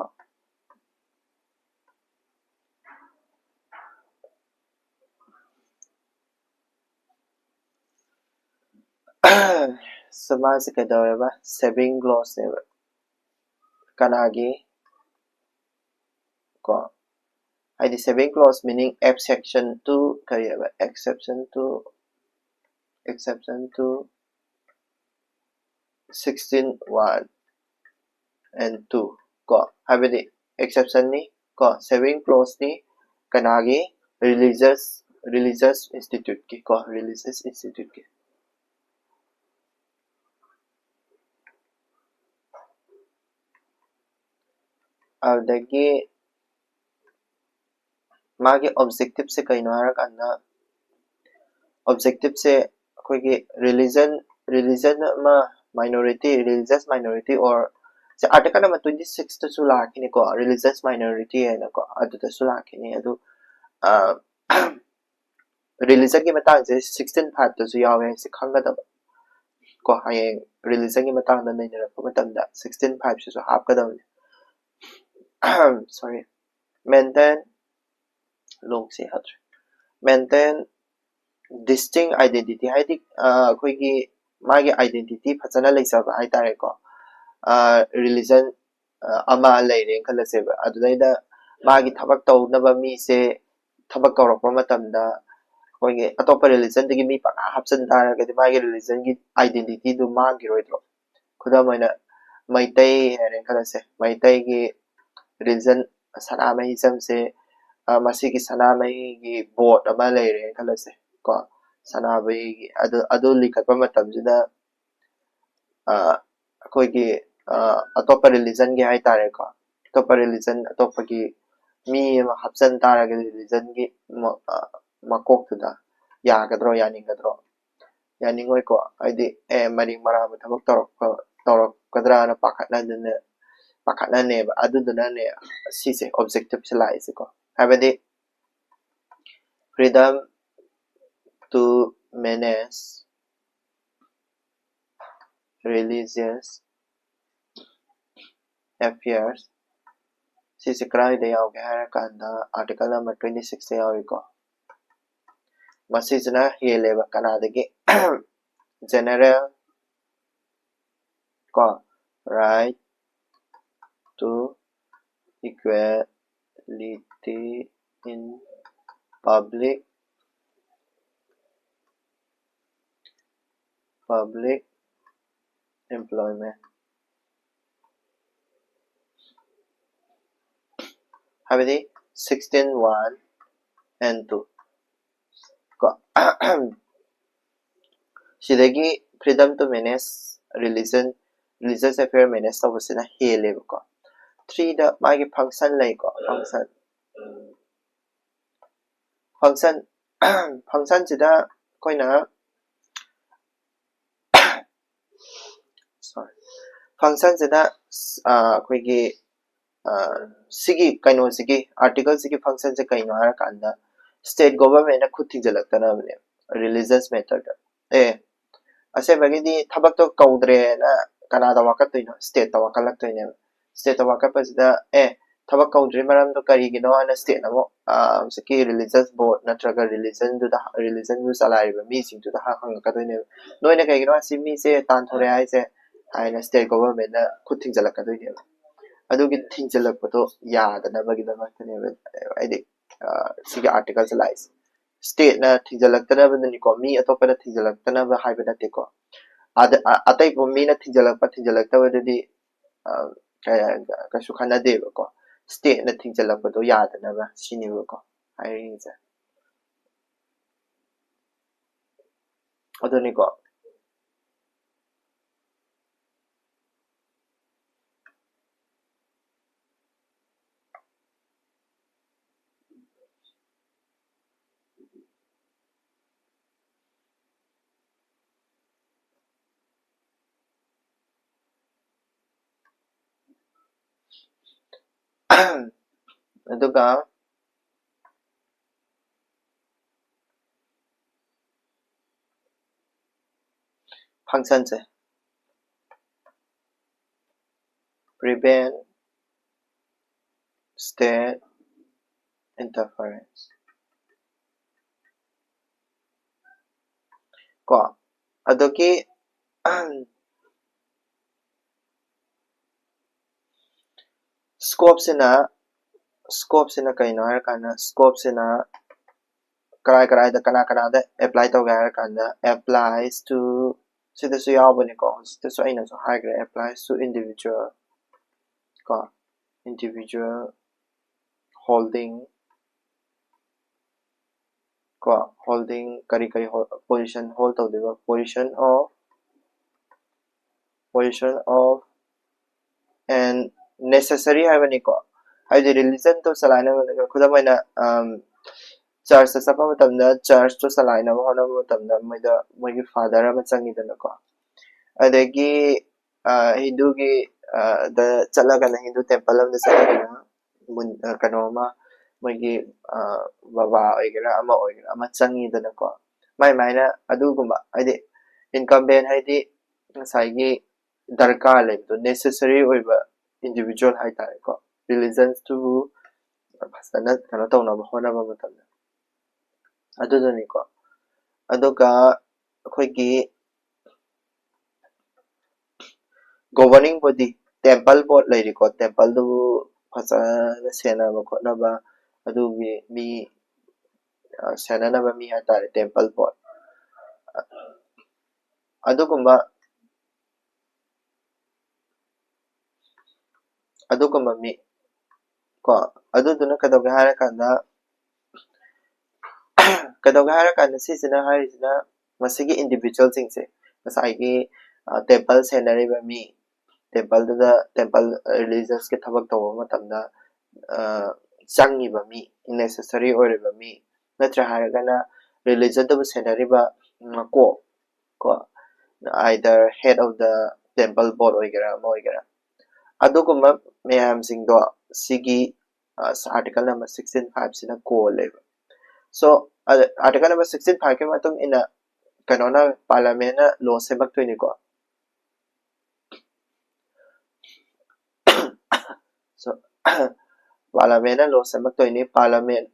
ꯁꯣ ꯃꯥꯁꯦ ꯀꯩꯗꯧꯋꯦꯕ? ꯁꯦꯚꯤꯡ ꯀ꯭ꯂꯣꯖꯅꯦꯕ꯫ ꯀꯅꯥꯒꯤ? ꯀꯣ, ꯍꯥꯏꯗꯤ saving clause meaning exception to ꯀꯔꯤ ꯍꯥꯏꯕ, exception to exception to sixteen one and two ꯀꯣ, ꯍꯥꯏꯕꯗꯤ exception ꯅꯤ ꯀꯣ, saving clause ꯅꯤ ꯀꯅꯥꯒꯤ? Religious religious institute ꯀꯤ ꯀꯣ, religious institute ꯀꯤ꯫ ꯑꯗꯨꯗꯒꯤ ꯃꯥꯒꯤ objective ꯁꯦ ꯀꯩꯅꯣ ꯍꯥꯏꯔꯀꯥꯟꯗ, objective ꯁꯦ ꯑꯩꯈꯣꯏꯒꯤ religion religion ꯑꯃ minority, religious minority or say article number twenty six ꯇꯁꯨ ꯂꯥꯛꯈꯤꯅꯤꯀꯣ, religious minority ꯍꯥꯏꯅꯀꯣ, ꯑꯗꯨꯗꯁꯨ ꯂꯥꯛꯈꯤꯅꯤ꯫ ꯑꯗꯨ religion ꯒꯤ ꯃꯇꯥꯡꯁꯦ sixteen five ꯇꯁꯨ ꯌꯥꯎꯋꯦ ꯍꯥꯏꯁꯦ ꯈꯪꯒꯗꯕ ꯀꯣ꯫ ꯍꯌꯦꯡ religion ꯒꯤ ꯃꯇꯥꯡꯗ ꯅꯩꯅꯔꯛꯄ ꯃꯇꯝꯗ sixteen five ꯁꯤꯁꯨ ꯍꯥꯞꯀꯗꯕꯅꯤ꯫ Sorry, maintain ꯂꯣꯡꯁꯦ ꯌꯥꯗ꯭ꯔꯦ꯫ Maintain distinct identity ꯍꯥꯏꯗꯤ ꯑꯩꯈꯣꯏꯒꯤ ꯃꯥꯒꯤ identity ꯐꯖꯅ ꯂꯩꯖꯕ ꯍꯥꯏꯇꯥꯔꯦꯀꯣ꯫ Religion ꯑꯃ ꯂꯩꯔꯦꯅ ꯈꯜꯂꯁꯦꯕ, ꯑꯗꯨꯗꯩꯗ ꯃꯥꯒꯤ ꯊꯕꯛ ꯇꯧꯅꯕ ꯃꯤꯁꯦ ꯊꯕꯛ ꯀꯧꯔꯛꯄ ꯃꯇꯝꯗ ꯑꯩꯈꯣꯏꯒꯤ ꯑꯇꯣꯞꯄ religion ꯗꯒꯤ ꯃꯤ ꯄꯪꯍꯥꯞ ꯍꯥꯞꯆꯤꯟ ꯇꯥꯔꯒꯗꯤ ꯃꯥꯒꯤ religion ꯒꯤ identity ꯗꯨ ꯃꯥꯡꯈꯤꯔꯣꯏꯗ꯭ꯔꯣ? ꯈꯨꯗꯝ ꯑꯣꯏꯅ ꯃꯩꯇꯩ ꯍꯥꯏꯔꯦꯅ ꯈꯜꯂꯁꯦ, ꯃꯩꯇꯩꯒꯤ religion ꯁꯅꯥꯃꯍꯤ ꯆꯝꯁꯦ ꯃꯁꯤꯒꯤ ꯁꯅꯥꯃꯍꯤꯒꯤ board ꯑꯃ ꯂꯩꯔꯦꯅ ꯈꯜꯂꯁꯦ ꯀꯣ, ꯁꯅꯥꯃꯍꯤꯒꯤ ꯑꯗꯨ ꯑꯗꯨ ꯂꯤꯡꯈꯠꯄ ꯃꯇꯝꯁꯤꯗ ꯑꯩꯈꯣꯏꯒꯤ ꯑꯇꯣꯞꯄ religion ꯒꯤ ꯍꯥꯏꯇꯥꯔꯦꯀꯣ, ꯑꯇꯣꯞꯄ religion ꯑꯇꯣꯞꯄꯒꯤ ꯃꯤ ꯑꯃ ꯍꯥꯞꯆꯤꯟ ꯇꯥꯔꯒꯗꯤ religion ꯒꯤ ꯃꯀꯣꯛꯇꯨꯗ ꯌꯥꯒꯗ꯭ꯔꯣ, ꯌꯥꯅꯤꯡꯒꯗ꯭ꯔꯣ? ꯌꯥꯅꯤꯡꯉꯣꯏꯀꯣ꯫ ꯍꯥꯏꯗꯤ ꯑꯦ ꯃꯔꯤ ꯃꯔꯥꯡꯕ ꯊꯕꯛ ꯇꯧꯔꯛꯄ ꯇꯧꯔꯛꯀꯗ꯭ꯔꯥꯅ ꯄꯥꯈꯠꯅꯗꯅ ꯄꯥꯈꯠꯅꯅꯦꯕ꯫ ꯑꯗꯨꯗꯨꯅꯅꯦ ꯁꯤꯁꯦ objective ꯁꯦ ꯂꯥꯛꯏꯁꯦꯀꯣ꯫ ꯍꯥꯏꯕꯗꯤ freedom to manage religious affairs ꯁꯤꯁꯦ ꯀꯗꯥꯏꯗ ꯌꯥꯎꯒꯦ ꯍꯥꯏꯔꯀꯥꯟꯗ article number twenty six ꯇ ꯌꯥꯎꯏꯀꯣ꯫ ꯃꯁꯤꯁꯤꯅ ꯍꯦꯜꯂꯦꯕ ꯀꯅꯥꯗꯒꯤ? General ꯀꯣ, right to equal Equality in public, public employment, ꯍꯥꯏꯕꯗꯤ sixteen one and two ꯀꯣ꯫ ꯁꯤꯗꯒꯤ freedom to manage religion, religious affair manage ꯇꯧꯕꯁꯤꯅ ꯍꯦꯜꯂꯦꯕꯀꯣ꯫ Threeꯗ ꯃꯥꯒꯤ function ꯂꯩꯀꯣ, function, function, functionꯁꯤꯗ ꯑꯩꯈꯣꯏꯅ, sorry, functionꯁꯤꯗ ꯑꯩꯈꯣꯏꯒꯤ ꯁꯤꯒꯤ ꯀꯩꯅꯣꯁꯤꯒꯤ, articleꯁꯤꯒꯤ functionꯁꯦ ꯀꯩꯅꯣ ꯍꯥꯏꯔꯀꯥꯟꯗ, state governmentꯅ ꯈꯨꯠ ꯊꯤꯡꯖꯤꯜꯂꯛꯇꯅꯕꯅꯦ religious matterꯗ꯫ ꯑꯦ, ꯑꯁꯦꯡꯕꯒꯤꯗꯤ ꯊꯕꯛꯇꯣ ꯀꯧꯗ꯭ꯔꯦꯅ ꯀꯅꯥꯗ ꯋꯥꯀꯠꯇꯣꯏꯅꯣ? Stateꯇ ꯋꯥꯀꯠꯂꯛꯇꯣꯏꯅꯦꯕ꯫ Stateꯇ ꯋꯥꯀꯠꯄꯁꯤꯗ, ꯑꯦ, ꯊꯕꯛ ꯀꯧꯗ꯭ꯔꯤ ꯃꯔꯝꯗꯣ ꯀꯔꯤꯒꯤꯅꯣ ꯍꯥꯏꯅ stateꯅ ꯑꯃꯨꯛ ꯍꯧꯖꯤꯛꯀꯤ religious board ꯅꯠꯇ꯭ꯔꯒ religionꯗꯨꯗ, religionꯗꯨ ꯆꯂꯥꯏꯔꯤꯕ ꯃꯤꯁꯤꯡꯗꯨꯗ ꯍꯪꯉꯛꯀꯗꯣꯏꯅꯦꯕ꯫ ꯅꯣꯏꯅ ꯀꯩꯒꯤꯅꯣ ꯁꯤ ꯃꯤꯁꯦ ꯇꯥꯟꯊꯣꯔꯛꯑꯦ ꯍꯥꯏꯁꯦ ꯍꯥꯏꯅ state governmentꯅ ꯈꯨꯠ ꯊꯤꯡꯖꯤꯜꯂꯛꯀꯗꯣꯏꯅꯦꯕ꯫ ꯑꯗꯨꯒꯤ ꯊꯤꯡꯖꯤꯜꯂꯛꯄꯗꯣ ꯌꯥꯗꯅꯕꯒꯤꯗꯃꯛꯇꯅꯦꯕ, ꯍꯥꯏꯗꯤ ꯁꯤꯒꯤ articleꯁꯦ ꯂꯥꯛꯏꯁꯦ꯫ Stateꯅ ꯊꯤꯡꯖꯤꯜꯂꯛꯇꯅꯕꯗꯅꯤꯀꯣ, ꯃꯤ ꯑꯇꯣꯞꯄꯅ ꯊꯤꯡꯖꯤꯜꯂꯛꯇꯅꯕ ꯍꯥꯏꯕ ꯅꯠꯇꯦꯀꯣ꯫ ꯑꯗ ꯑꯇꯩ ꯃꯤꯅ ꯊꯤꯡꯖꯤꯜꯂꯛꯄ ꯊꯤꯡꯖꯤꯜꯂꯛꯇꯕꯗꯨꯗꯤ ꯀꯩꯁꯨ ꯈꯟꯅꯗꯦꯕꯀꯣ꯫ Stateꯅ ꯊꯤꯡꯖꯤꯜꯂꯛꯄꯗꯣ ꯌꯥꯗꯅꯕ ꯁꯤꯅꯦꯕꯀꯣ ꯍꯥꯏꯔꯤꯁꯦ꯫ ꯑꯗꯨꯅꯤꯀꯣ꯫ ꯑꯗꯨꯒ functionꯁꯦ prevent state interference ꯀꯣ꯫ ꯑꯗꯨꯒꯤ scopeꯁꯤꯅ Scope ꯁꯤꯅ ꯀꯩꯅꯣ ꯍꯥꯏꯔꯀꯥꯟꯗ, scope ꯁꯤꯅ ꯀꯔꯥꯏ ꯀꯔꯥꯏꯗ, ꯀꯅꯥ ꯀꯅꯥꯗ apply ꯇꯧꯒꯦ ꯍꯥꯏꯔꯀꯥꯟꯗ, applies to, ꯁꯤꯗꯁꯨ ꯌꯥꯎꯕꯅꯤꯀꯣ, ꯍꯧꯖꯤꯛꯇꯁꯨ ꯑꯩꯅꯁꯨ ꯍꯥꯏꯈ꯭ꯔꯦ, applies to individual ꯀꯣ, individual holding ꯀꯣ, holding ꯀꯔꯤ ꯀꯔꯤ position hold ꯇꯧꯗꯣꯏꯕ, position of, position of and necessary ꯍꯥꯏꯕꯅꯤꯀꯣ꯫ ꯍꯥꯏꯗꯤ religion ꯇꯣ ꯆꯂꯥꯏꯅꯕ, ꯈꯨꯗꯝ ꯑꯣꯏꯅ, church ꯇ ꯆꯠꯄ ꯃꯇꯝꯗ, church ꯇꯣ ꯆꯂꯥꯏꯅꯕ ꯍꯣꯠꯅꯕ ꯃꯇꯝꯗ ꯃꯣꯏꯗ ꯃꯣꯏꯒꯤ father ꯑꯃ ꯆꯪꯉꯤꯗꯅꯀꯣ꯫ ꯑꯗꯒꯤ ꯍꯤꯟꯗꯨꯒꯤ ꯗ ꯆꯠꯂꯒꯅ, ꯍꯤꯟꯗꯨ temple ꯑꯃꯗ ꯆꯠꯂꯒꯅ ꯀꯩꯅꯣ ꯑꯃ, ꯃꯣꯏꯒꯤ ꯕꯕꯥ ꯑꯣꯏꯒꯦꯔꯥ ꯑꯃ ꯑꯣꯏꯒꯦꯔꯥ ꯑꯃ ꯆꯪꯉꯤꯗꯅꯀꯣ꯫ ꯃꯥꯏ ꯃꯥꯏꯅ ꯑꯗꯨꯒꯨꯝꯕ, ꯍꯥꯏꯗꯤ incumbent ꯍꯥꯏꯗꯤ ꯉꯁꯥꯏꯒꯤ ꯗꯔꯀꯥꯔ ꯂꯩꯕꯗꯣ, necessary ꯑꯣꯏꯕ individual ꯍꯥꯏꯇꯥꯔꯦꯀꯣ, religions ꯇꯨꯕꯨ ꯐꯖꯅ ꯀꯩꯅꯣ ꯇꯧꯅꯕ ꯍꯣꯠꯅꯕ ꯃꯇꯝꯗ꯫ ꯑꯗꯨꯗꯨꯅꯤꯀꯣ꯫ ꯑꯗꯨꯒ ꯑꯩꯈꯣꯏꯒꯤ governing body, temple board ꯂꯩꯔꯤꯀꯣ, temple ꯗꯨꯕꯨ ꯐꯖꯅ ꯁꯦꯟꯅꯕ ꯈꯣꯠꯅꯕ, ꯑꯗꯨꯒꯤ ꯃꯤ ꯁꯦꯟꯅꯅꯕ ꯃꯤ ꯍꯥꯏꯇꯥꯔꯦ, temple board꯫ ꯑꯗꯨꯒꯨꯝꯕ ꯑꯗꯨꯒꯨꯝꯕ ꯃꯤ ꯀꯣ꯫ ꯑꯗꯨꯗꯨꯅ ꯀꯩꯗꯧꯒꯦ ꯍꯥꯏꯔꯀꯥꯟꯗ, ꯀꯩꯗꯧꯒꯦ ꯍꯥꯏꯔꯀꯥꯟꯗ ꯁꯤꯁꯤꯅ ꯍꯥꯏꯔꯤꯁꯤꯅ ꯃꯁꯤꯒꯤ individual ꯁꯤꯡꯁꯦ, ꯉꯁꯥꯏꯒꯤ temple ꯁꯦꯟꯅꯔꯤꯕ ꯃꯤ, temple ꯗꯨꯗ, temple religious ꯀꯤ ꯊꯕꯛ ꯇꯧꯕ ꯃꯇꯝꯗ ꯆꯪꯉꯤꯕ ꯃꯤ, necessary ꯑꯣꯏꯔꯤꯕ ꯃꯤ, ꯅꯠꯇ꯭ꯔꯥ ꯍꯥꯏꯔꯒꯅ religion ꯗꯨꯕꯨ ꯁꯦꯟꯅꯔꯤꯕ ꯃꯀꯣꯛ ꯀꯣ, either head of the temple board ꯑꯣꯏꯒꯦꯔꯥ ꯑꯃ ꯑꯣꯏꯒꯦꯔꯥ, ꯑꯗꯨꯒꯨꯝꯕ ꯃꯌꯥꯝꯁꯤꯡꯗꯣ ꯁꯤꯒꯤ article number sixteen five ꯁꯤꯅ ꯀꯣꯜꯂꯦꯕ꯫ So article number sixteen five ꯀꯤ ꯃꯇꯨꯡ ꯏꯟꯅ ꯀꯩꯅꯣꯅ, parliament ꯅ law ꯁꯦꯝꯃꯛꯇꯣꯏꯅꯤꯀꯣ꯫ So parliament ꯅ law ꯁꯦꯝꯃꯛꯇꯣꯏꯅꯤ꯫ Parliament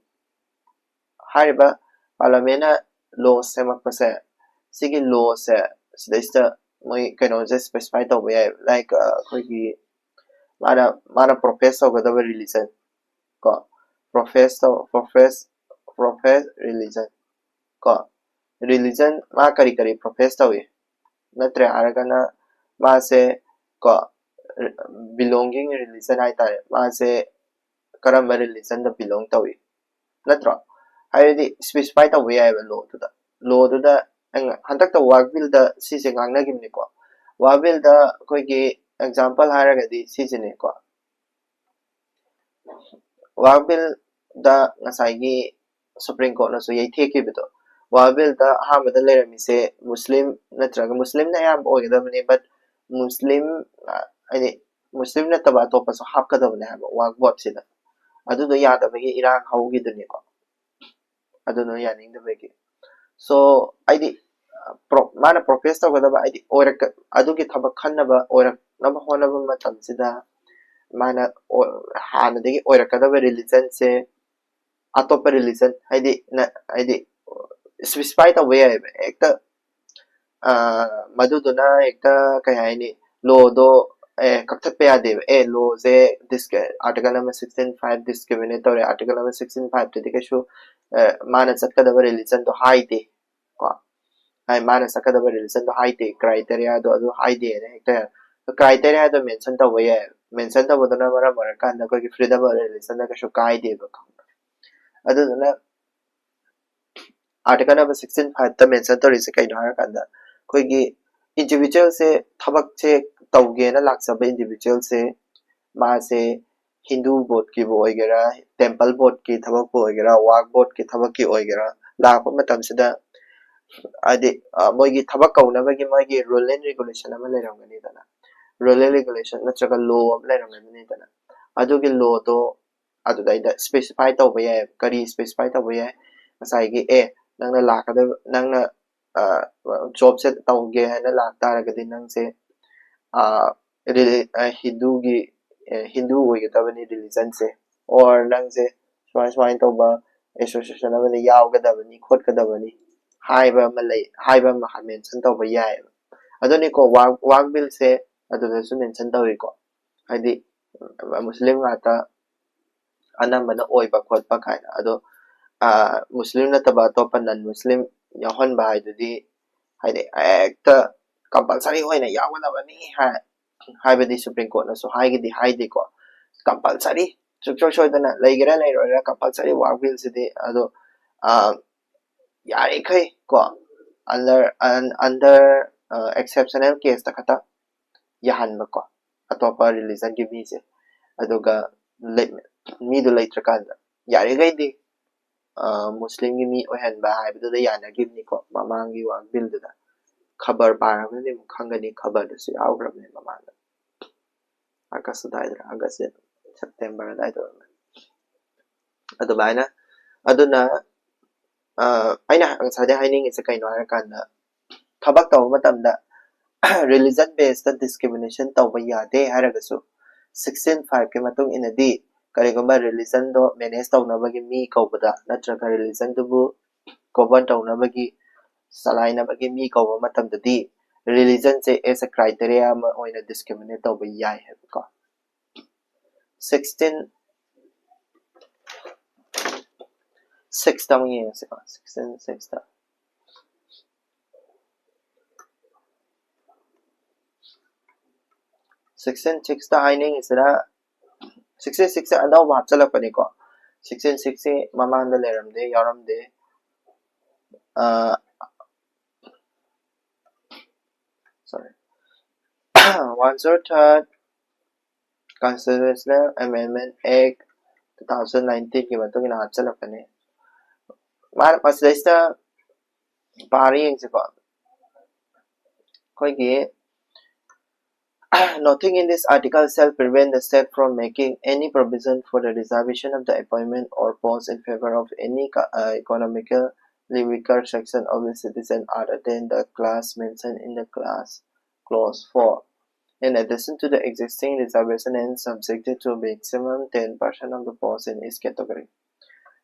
ꯍꯥꯏꯔꯤꯕ parliament ꯅ law ꯁꯦꯝꯃꯛꯄꯁꯦ, ꯁꯤꯒꯤ law ꯁꯦ ꯁꯤꯗꯩꯁꯤꯗ ꯃꯣꯏ ꯀꯩꯅꯣꯁꯦ specify ꯇꯧꯕ ꯌꯥꯏ, like ꯑꯩꯈꯣꯏꯒꯤ ꯃꯥꯅ ꯃꯥꯅ profess ꯇꯧꯒꯗꯕ religion, ꯀꯣ, profess ꯇꯧ, profess profess religion ꯀꯣ, religion ꯃꯥ ꯀꯔꯤ ꯀꯔꯤ profess ꯇꯧꯏ? ꯅꯠꯇ꯭ꯔꯦ ꯍꯥꯏꯔꯒꯅ ꯃꯥꯁꯦ ꯀꯣ, belonging religion ꯍꯥꯏꯇꯥꯔꯦ, ꯃꯥꯁꯦ ꯀꯔꯝꯕ religion ꯗ belong ꯇꯧꯏ? ꯅꯠꯇ꯭ꯔꯣ? ꯍꯥꯏꯕꯗꯤ specify ꯇꯧꯕ ꯌꯥꯏꯑꯕ law ꯗꯨꯗ꯫ Law ꯗꯨꯗ ꯍꯟꯗꯛꯇ work bill ꯗ ꯁꯤꯁꯦ ꯉꯥꯡꯅꯈꯤꯕꯅꯤꯀꯣ꯫ Work bill ꯗ ꯑꯩꯈꯣꯏꯒꯤ example ꯍꯥꯏꯔꯒꯗꯤ ꯁꯤꯁꯤꯅꯦꯀꯣ꯫ Work bill ꯗ ꯉꯁꯥꯏꯒꯤ Supreme Court ꯅꯁꯨ ꯌꯩꯊꯦꯛꯈꯤꯕꯗꯣ, work bill ꯗ ꯑꯍꯥꯟꯕꯗ ꯂꯩꯔꯝꯃꯤꯁꯦ ꯃꯨꯁꯂꯤꯝ ꯅꯠꯇ꯭ꯔꯒ ꯃꯨꯁꯂꯤꯝꯅ ꯑꯌꯥꯝꯕ ꯑꯣꯏꯒꯗꯕꯅꯤ, but ꯃꯨꯁꯂꯤꯝ, ꯑ, ꯍꯥꯏꯗꯤ ꯃꯨꯁꯂꯤꯝ ꯅꯠꯇꯕ ꯑꯇꯣꯞꯄꯁꯨ ꯍꯥꯞꯀꯗꯕꯅꯦ ꯍꯥꯏꯕ work board ꯁꯤꯗ꯫ ꯑꯗꯨꯗꯣ ꯌꯥꯗꯕꯒꯤ ꯏꯔꯥꯡ ꯍꯧꯈꯤꯗꯨꯅꯤꯀꯣ, ꯑꯗꯨꯗꯣ ꯌꯥꯅꯤꯡꯗꯕꯒꯤ꯫ So ꯍꯥꯏꯗꯤ, pro- ꯃꯥꯅ profess ꯇꯧꯒꯗꯕ, ꯍꯥꯏꯗꯤ ꯑꯣꯏꯔꯛꯀ ꯑꯗꯨꯒꯤ ꯊꯕꯛ ꯈꯟꯅꯕ, ꯑꯣꯏꯔꯛꯅꯕ ꯍꯣꯠꯅꯕ ꯃꯇꯝꯁꯤꯗ ꯃꯥꯅ ꯑꯣ- ꯍꯥꯟꯅꯗꯒꯤ ꯑꯣꯏꯔꯛꯀꯗꯕ religion ꯁꯦ ꯑꯇꯣꯞꯄ religion, ꯍꯥꯏꯗꯤ ꯅ- ꯍꯥꯏꯗꯤ specify ꯇꯧꯕ ꯌꯥꯏꯑꯕ ꯍꯦꯛꯇ, ꯑ, ꯃꯗꯨꯗꯨꯅ ꯍꯦꯛꯇ ꯀꯩ ꯍꯥꯏꯅꯤ, law ꯗꯣ ꯑꯦ ꯀꯛꯊꯠꯄ ꯌꯥꯗꯦꯕ꯫ ꯑꯦ law ꯁꯦ article number sixteen five discriminate ꯇꯧꯔꯦ, article number sixteen five ꯇꯨꯗꯤ ꯀꯩꯁꯨ, ꯑ, ꯃꯥꯅ ꯆꯠꯀꯗꯕ religion ꯗꯣ ꯍꯥꯏꯗꯦ ꯀꯣ꯫ ꯍꯥꯏ, ꯃꯥꯅ ꯆꯠꯀꯗꯕ religion ꯗꯣ ꯍꯥꯏꯗꯦ, criteria ꯗꯣ ꯑꯗꯨ ꯍꯥꯏꯗꯦꯅ ꯍꯦꯛꯇ criteria ꯗꯣ mention ꯇꯧꯕ ꯌꯥꯏ꯫ Mention ꯇꯧꯕꯗꯨꯅ ꯃꯔꯝ ꯑꯣꯏꯔꯀꯥꯟꯗ ꯑꯩꯈꯣꯏꯒꯤ freedom of religion ꯗ ꯀꯩꯁꯨ ꯀꯥꯏꯗꯦꯕ, ꯈꯪꯕ꯭ꯔꯥ? ꯑꯗꯨꯗꯨꯅ article number sixteen five ꯇ mention ꯇꯧꯔꯤꯁꯦ ꯀꯩꯅꯣ ꯍꯥꯏꯔꯀꯥꯟꯗ, ꯑꯩꯈꯣꯏꯒꯤ individual ꯁꯦ ꯊꯕꯛꯁꯦ ꯇꯧꯒꯦꯅ ꯂꯥꯛꯆꯕ individual ꯁꯦ, ꯃꯥꯁꯦ ꯍꯤꯟꯗꯨ board ꯀꯤꯕꯨ ꯑꯣꯏꯒꯦꯔꯥ, temple board ꯀꯤ ꯊꯕꯛꯄꯨ ꯑꯣꯏꯒꯦꯔꯥ, work board ꯀꯤ ꯊꯕꯛꯀꯤ ꯑꯣꯏꯒꯦꯔꯥ, ꯂꯥꯛꯄ ꯃꯇꯝꯁꯤꯗ ꯍꯥꯏꯗꯤ, ꯑ, ꯃꯣꯏꯒꯤ ꯊꯕꯛ ꯀꯧꯅꯕꯒꯤ ꯃꯣꯏꯒꯤ rule and regulation ꯑꯃ ꯂꯩꯔꯝꯒꯅꯤꯗꯅ, rule and regulation ꯅꯠꯇ꯭ꯔꯒ law ꯑꯃ ꯂꯩꯔꯝꯒꯅꯤꯗꯅ, ꯑꯗꯨꯒꯤ law ꯗꯣ ꯑꯗꯨꯗꯩꯗ specify ꯇꯧꯕ ꯌꯥꯏ꯫ ꯀꯔꯤ specify ꯇꯧꯕ ꯌꯥꯏ? ꯉꯁꯥꯏꯒꯤ, ꯑꯦ, ꯅꯪꯅ ꯂꯥꯛꯀꯗꯕ, ꯅꯪꯅ, ꯑ, job ꯁꯦ ꯇꯧꯒꯦ ꯍꯥꯏꯅ ꯂꯥꯛꯇꯥꯔꯒꯗꯤ ꯅꯪꯁꯦ, ꯑ, ꯔꯤꯂꯤ-, ꯑ, ꯍꯤꯟꯗꯨꯒꯤ, ꯑ, ꯍꯤꯟꯗꯨ ꯑꯣꯏꯒꯗꯕꯅꯤ religion ꯁꯦ, or ꯅꯪꯁꯦ ꯁꯨꯃꯥꯏ ꯁꯨꯃꯥꯏꯅ ꯇꯧꯕ association ꯑꯃꯗ ꯌꯥꯎꯒꯗꯕꯅꯤ ꯈꯣꯠꯀꯗꯕꯅꯤ ꯍꯥꯏꯕ ꯑꯃ ꯂꯩ, ꯍꯥꯏꯕ ꯑꯃ mention ꯇꯧꯕ ꯌꯥꯏꯑꯕ꯫ ꯑꯗꯨꯅꯤꯀꯣ, work, work bill ꯁꯦ ꯑꯗꯨꯗꯁꯨ mention ꯇꯧꯏꯀꯣ, ꯍꯥꯏꯗꯤ, ꯎꯝ, ꯃꯨꯁꯂꯤꯝ ꯉꯥꯛꯇ ꯑꯅꯝꯕꯅ ꯑꯣꯏꯕ ꯈꯣꯠꯄ ꯀꯥꯏꯅ꯫ ꯑꯗꯣ ꯃꯨꯁꯂꯤꯝ ꯅꯠꯇꯕ ꯑꯇꯣꯞꯄ ꯅꯟ ꯃꯨꯁꯂꯤꯝ ꯌꯥꯎꯍꯟꯕ ꯍꯥꯏꯗꯨꯗꯤ, ꯍꯥꯏꯗꯤ ꯍꯦꯛꯇ ꯀꯝꯄꯜꯁꯔꯤ ꯑꯣꯏꯅ ꯌꯥꯎꯒꯗꯕꯅꯤ ꯍꯥꯏ ꯍꯥꯏꯕꯗꯤ ꯁꯨꯄ꯭ꯔꯤꯝ ꯀꯣꯔꯠꯅꯁꯨ ꯍꯥꯏꯒꯤꯗꯤ ꯍꯥꯏꯗꯦꯀꯣ꯫ ꯀꯝꯄꯜꯁꯔꯤ ꯁꯨꯡꯁꯣꯏ ꯁꯣꯏꯗꯅ ꯂꯩꯒꯦꯔꯥ ꯂꯩꯔꯣꯏꯔꯥ ꯀꯝꯄꯜꯁꯔꯤ ꯋꯥꯔꯛ ꯕꯤꯜꯁꯤꯗꯤ꯫ ꯑꯗꯣ ꯌꯥꯔꯤꯈꯩ ꯀꯣ, under under exceptional caseꯇ ꯈꯛꯇ ꯌꯥꯍꯟꯕꯀꯣ, ꯑꯇꯣꯞꯄ ꯔꯤꯂꯤꯖꯟꯒꯤ ꯃꯤꯁꯦ꯫ ꯑꯗꯨꯒ ꯃꯤꯗꯨ ꯂꯩꯇ꯭ꯔꯀꯥꯟꯗ ꯌꯥꯔꯤꯈꯩꯗꯤ ꯃꯨꯁꯂꯤꯝꯒꯤ ꯃꯤ ꯑꯣꯏꯍꯟꯕ ꯍꯥꯏꯕꯗꯨꯗ ꯌꯥꯅꯈꯤꯕꯅꯤꯀꯣ, ꯃꯃꯥꯡꯒꯤ ꯋꯥꯔꯛ ꯕꯤꯜꯗꯨꯗ꯫ ꯈꯕꯔ ꯄꯥꯔꯕꯅꯤꯅ ꯑꯃꯨꯛ ꯈꯪꯒꯅꯤ, ꯈꯕꯔꯗꯁꯨ ꯌꯥꯎꯈ꯭ꯔꯕꯅꯤ ꯃꯃꯥꯡꯗ꯫ ꯑꯥꯒꯁ ꯑꯗꯨꯋꯥꯏꯗ, ꯑꯥꯒꯁ, ꯁꯦꯞꯇꯦꯝꯕꯔ ꯑꯗꯨꯋꯥꯏꯗ ꯑꯣꯏꯔꯝꯒꯅꯤ꯫ ꯑꯗꯨꯃꯥꯏꯅ, ꯑꯗꯨꯅ ꯑꯩꯅ ꯉꯁꯥꯏꯗꯩ ꯍꯥꯏꯅꯤꯡꯉꯤꯁꯦ ꯀꯩꯅꯣ ꯍꯥꯏꯔꯀꯥꯟꯗ, ꯊꯕꯛ ꯇꯧꯕ ꯃꯇꯝꯗ ꯔꯤꯂꯤꯖꯟ ꯕꯦꯁꯇ ꯗꯤꯁꯀ꯭ꯔꯤꯃꯤꯅꯦꯁꯟ ꯇꯧꯕ ꯌꯥꯗꯦ ꯍꯥꯏꯔꯒꯁꯨ, ꯁꯤꯛꯁꯇꯤꯟ ꯐꯥꯏꯚꯀꯤ ꯃꯇꯨꯡ ꯏꯟꯅꯗꯤ ꯀꯔꯤꯒꯨꯝꯕ ꯔꯤꯂꯤꯖꯟꯗꯣ ꯃꯦꯅꯦꯖ ꯇꯧꯅꯕꯒꯤ ꯃꯤ ꯀꯧꯕꯗ ꯅꯠꯇ꯭ꯔꯒ ꯔꯤꯂꯤꯖꯟꯗꯨꯕꯨ ꯒꯣꯕꯔꯟ ꯇꯧꯅꯕꯒꯤ, ꯆꯂꯥꯏꯅꯕꯒꯤ ꯃꯤ ꯀꯧꯕ ꯃꯇꯝꯗꯗꯤ ꯔꯤꯂꯤꯖꯟꯁꯦ as a criteria ꯑꯃ ꯑꯣꯏꯅ ꯗꯤꯁꯀ꯭ꯔꯤꯃꯤꯅꯦꯠ ꯇꯧꯕ ꯌꯥꯏ ꯍꯥꯏꯕꯀꯣ꯫ ꯁꯤꯛꯁꯇꯤꯟ ꯁꯤꯛꯁꯇ ꯑꯃꯨꯛ ꯌꯦꯡꯉꯁꯤꯀꯣ, ꯁꯤꯛꯁꯇꯤꯟ ꯁꯤꯛꯁꯇ꯫ ꯁꯤꯛꯁꯇꯤꯟ ꯁꯤꯛꯁꯇ ꯍꯥꯏꯅꯤꯡꯉꯤꯁꯤꯅ, ꯁꯤꯛꯁꯇꯤꯟ ꯁꯤꯛꯁꯁꯦ ꯑꯅꯧꯕ ꯍꯥꯞꯆꯤꯜꯂꯛꯄꯅꯤꯀꯣ꯫ ꯁꯤꯛꯁꯇꯤꯟ ꯁꯤꯛꯁꯁꯤ ꯃꯃꯥꯡꯗ ꯂꯩꯔꯝꯗꯦ, ꯌꯥꯎꯔꯝꯗꯦ꯫ ꯁꯣꯔꯤ, one zero third Constitutional Amendment Act two thousand nineteenꯒꯤ ꯃꯇꯨꯡ ꯏꯟꯅ ꯍꯥꯞꯆꯤꯜꯂꯛꯄꯅꯤ꯫ ꯃꯥꯅ ꯃꯁꯤꯗꯩꯁꯤꯗ ꯄꯥꯔ ꯌꯦꯡꯁꯤꯀꯣ꯫ ꯑꯩꯈꯣꯏꯒꯤ, "Nothing in this article shall prevent the state from making any provision for the reservation of the appointment or post in favor of any economically weaker section of the citizen other than the class mentioned in the class clause four, in addition to the existing reservation and subjected to maximum ten percent of the post in each category."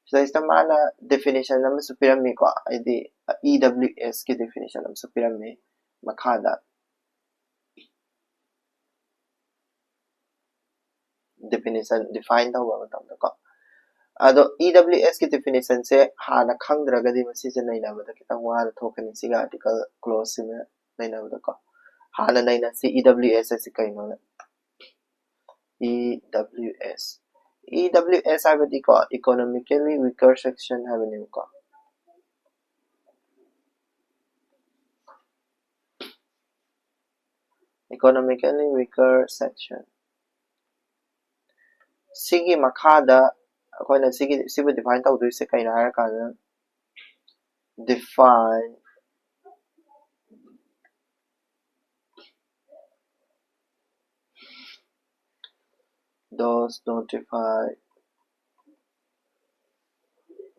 ꯁꯤꯗꯩꯁꯤꯗ ꯃꯥꯅ definition ꯑꯃꯁꯨ ꯄꯤꯔꯝꯃꯤꯀꯣ, ꯍꯥꯏꯗꯤ E W ꯑꯦꯁꯀꯤ definition ꯑꯃꯁꯨ ꯄꯤꯔꯝꯃꯤ ꯃꯈꯥꯗ꯫ definition define ꯇꯧꯕ ꯃꯇꯝꯗꯀꯣ꯫ ꯑꯗꯣ E W S ꯀꯤ definition ꯁꯦ ꯍꯥꯟꯅ ꯈꯪꯗ꯭ꯔꯒꯗꯤ ꯃꯁꯤꯁꯦ ꯅꯩꯅꯕꯗ ꯈꯤꯇꯪ ꯋꯥꯅ ꯊꯣꯛꯀꯅꯤ, ꯁꯤꯒ article clause ꯁꯤꯅ ꯅꯩꯅꯕꯗꯀꯣ꯫ ꯍꯥꯟꯅ ꯅꯩꯅꯁꯤ E W S ꯑꯁꯤ ꯀꯩꯅꯣꯅ꯫ E W S, E W S ꯍꯥꯏꯕꯗꯤꯀꯣ economically weaker section ꯍꯥꯏꯕꯅꯦꯕꯀꯣ꯫ Economically weaker section꯫ ꯁꯤꯒꯤ ꯃꯈꯥꯗ ꯑꯩꯈꯣꯏꯅ ꯁꯤꯒꯤ ꯁꯤꯕꯨ define ꯇꯧꯗꯣꯏꯁꯦ ꯀꯩꯅꯣ ꯍꯥꯏꯔꯀꯥꯟꯗ, define those notified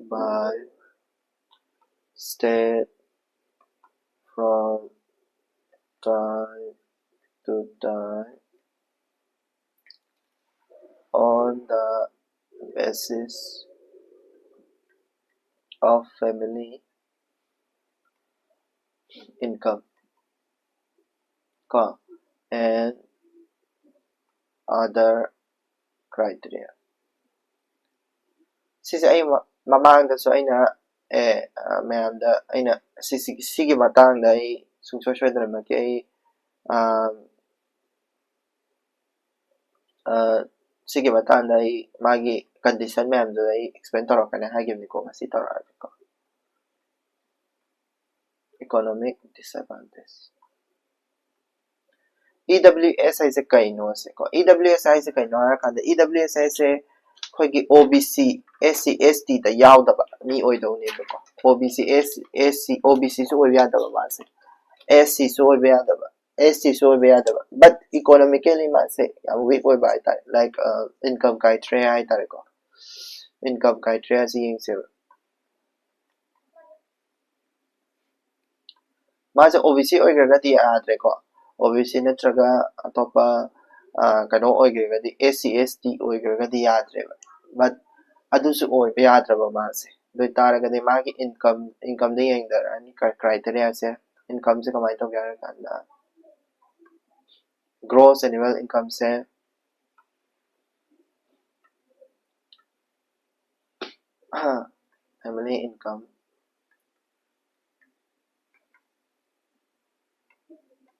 by state from time to time on the basis of family income ꯀꯣ, and other criteria꯫ ꯁꯤꯁꯦ ꯑꯩ ꯃ-, ꯃꯃꯥꯡꯗꯁꯨ ꯑꯩꯅ, ꯑꯦ, ꯑ, ꯃꯌꯥꯝꯗ ꯑꯩꯅ ꯁꯤꯁꯤ-, ꯁꯤꯒꯤ ꯃꯇꯥꯡꯗ ꯑꯩ ꯁꯨꯡꯁꯣꯏ ꯁꯣꯏꯗꯅꯃꯛꯀꯤ ꯑꯩ, ꯑ, ꯑ, ꯁꯤꯒꯤ ꯃꯇꯥꯡꯗ ꯑꯩ ꯃꯥꯒꯤ condition ꯃꯌꯥꯝꯗꯨ ꯑꯩ explain ꯇꯧꯔꯛꯀꯅꯤ ꯍꯥꯏꯈꯤꯕꯅꯤꯀꯣ, ꯉꯁꯤ ꯇꯧꯔꯛꯑꯒꯦꯀꯣ꯫ Economic disadvantage꯫ E W S ꯍꯥꯏꯁꯦ ꯀꯩꯅꯣ ꯁꯤꯀꯣ? E W S ꯍꯥꯏꯁꯦ ꯀꯩꯅꯣ ꯍꯥꯏꯔꯀꯥꯟꯗ, E W S ꯍꯥꯏꯁꯦ ꯑꯩꯈꯣꯏꯒꯤ O B C, S C, S T ꯗ ꯌꯥꯎꯗꯕ ꯃꯤ ꯑꯣꯏꯗꯧꯅꯦꯕꯀꯣ꯫ O B C, S C, S C, O B C ꯁꯨ ꯑꯣꯏꯕ ꯌꯥꯗꯕ ꯃꯥꯁꯦ, S C ꯁꯨ ꯑꯣꯏꯕ ꯌꯥꯗꯕ, S T ꯁꯨ ꯑꯣꯏꯕ ꯌꯥꯗꯕ, but economically ꯃꯥꯁꯦ ꯌꯥꯝ weak ꯑꯣꯏꯕ ꯍꯥꯏꯇꯥꯔꯦ, like, ꯑ, income criteria ꯍꯥꯏꯇꯥꯔꯦꯀꯣ꯫ Income criteria ꯁꯤ ꯌꯦꯡꯁꯦꯕ꯫ ꯃꯥꯁꯦ O B C ꯑꯣꯏꯈ꯭ꯔꯒꯗꯤ ꯌꯥꯗ꯭ꯔꯦꯀꯣ, O B C ꯅꯠꯇ꯭ꯔꯒ ꯑꯇꯣꯞꯄ, ꯑ, ꯀꯩꯅꯣ ꯑꯣꯏꯈ꯭ꯔꯒꯗꯤ, S C, S T ꯑꯣꯏꯈ꯭ꯔꯒꯗꯤ ꯌꯥꯗ꯭ꯔꯦꯕ, but ꯑꯗꯨꯁꯨ ꯑꯣꯏꯕ ꯌꯥꯗ꯭ꯔꯕ ꯃꯥꯁꯦ꯫ ꯑꯗꯨ ꯑꯣꯏꯇꯥꯔꯒꯗꯤ ꯃꯥꯒꯤ income, income ꯗ ꯌꯦꯡꯊꯔꯛꯑꯅꯤ criteria ꯁꯦ꯫ Income ꯁꯦ ꯀꯃꯥꯏꯅ ꯇꯧꯒꯦ ꯍꯥꯏꯔ ꯀꯥꯟꯗ, gross annual income say Family income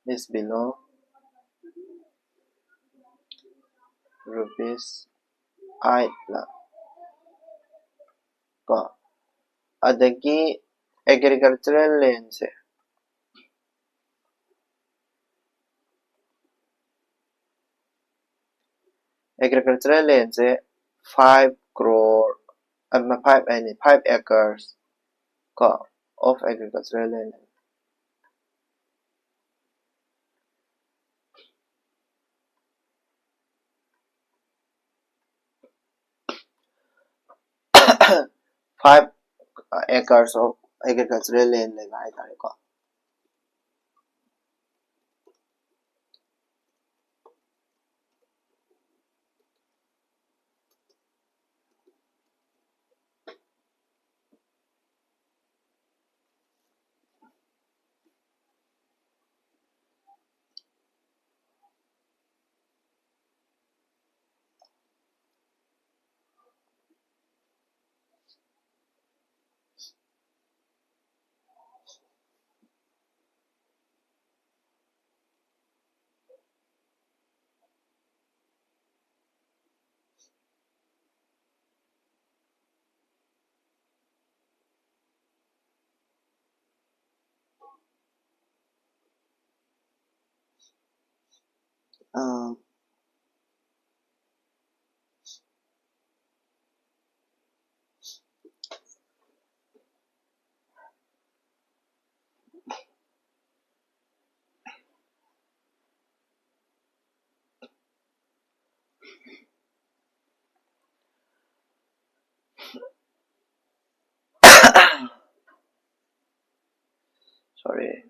is below rupees eight lakh ꯀꯣ꯫ ꯑꯗꯒꯤ agricultural land ꯁꯦ, agricultural land ꯁꯦ five crore, ꯑ, five ꯍꯥꯏꯅꯤ, five acres ꯀꯣ, of agricultural land꯫ Five acres of agricultural land ꯂꯩꯕ ꯍꯥꯏꯇꯥꯔꯦꯀꯣ꯫ ꯑꯥ, sorry.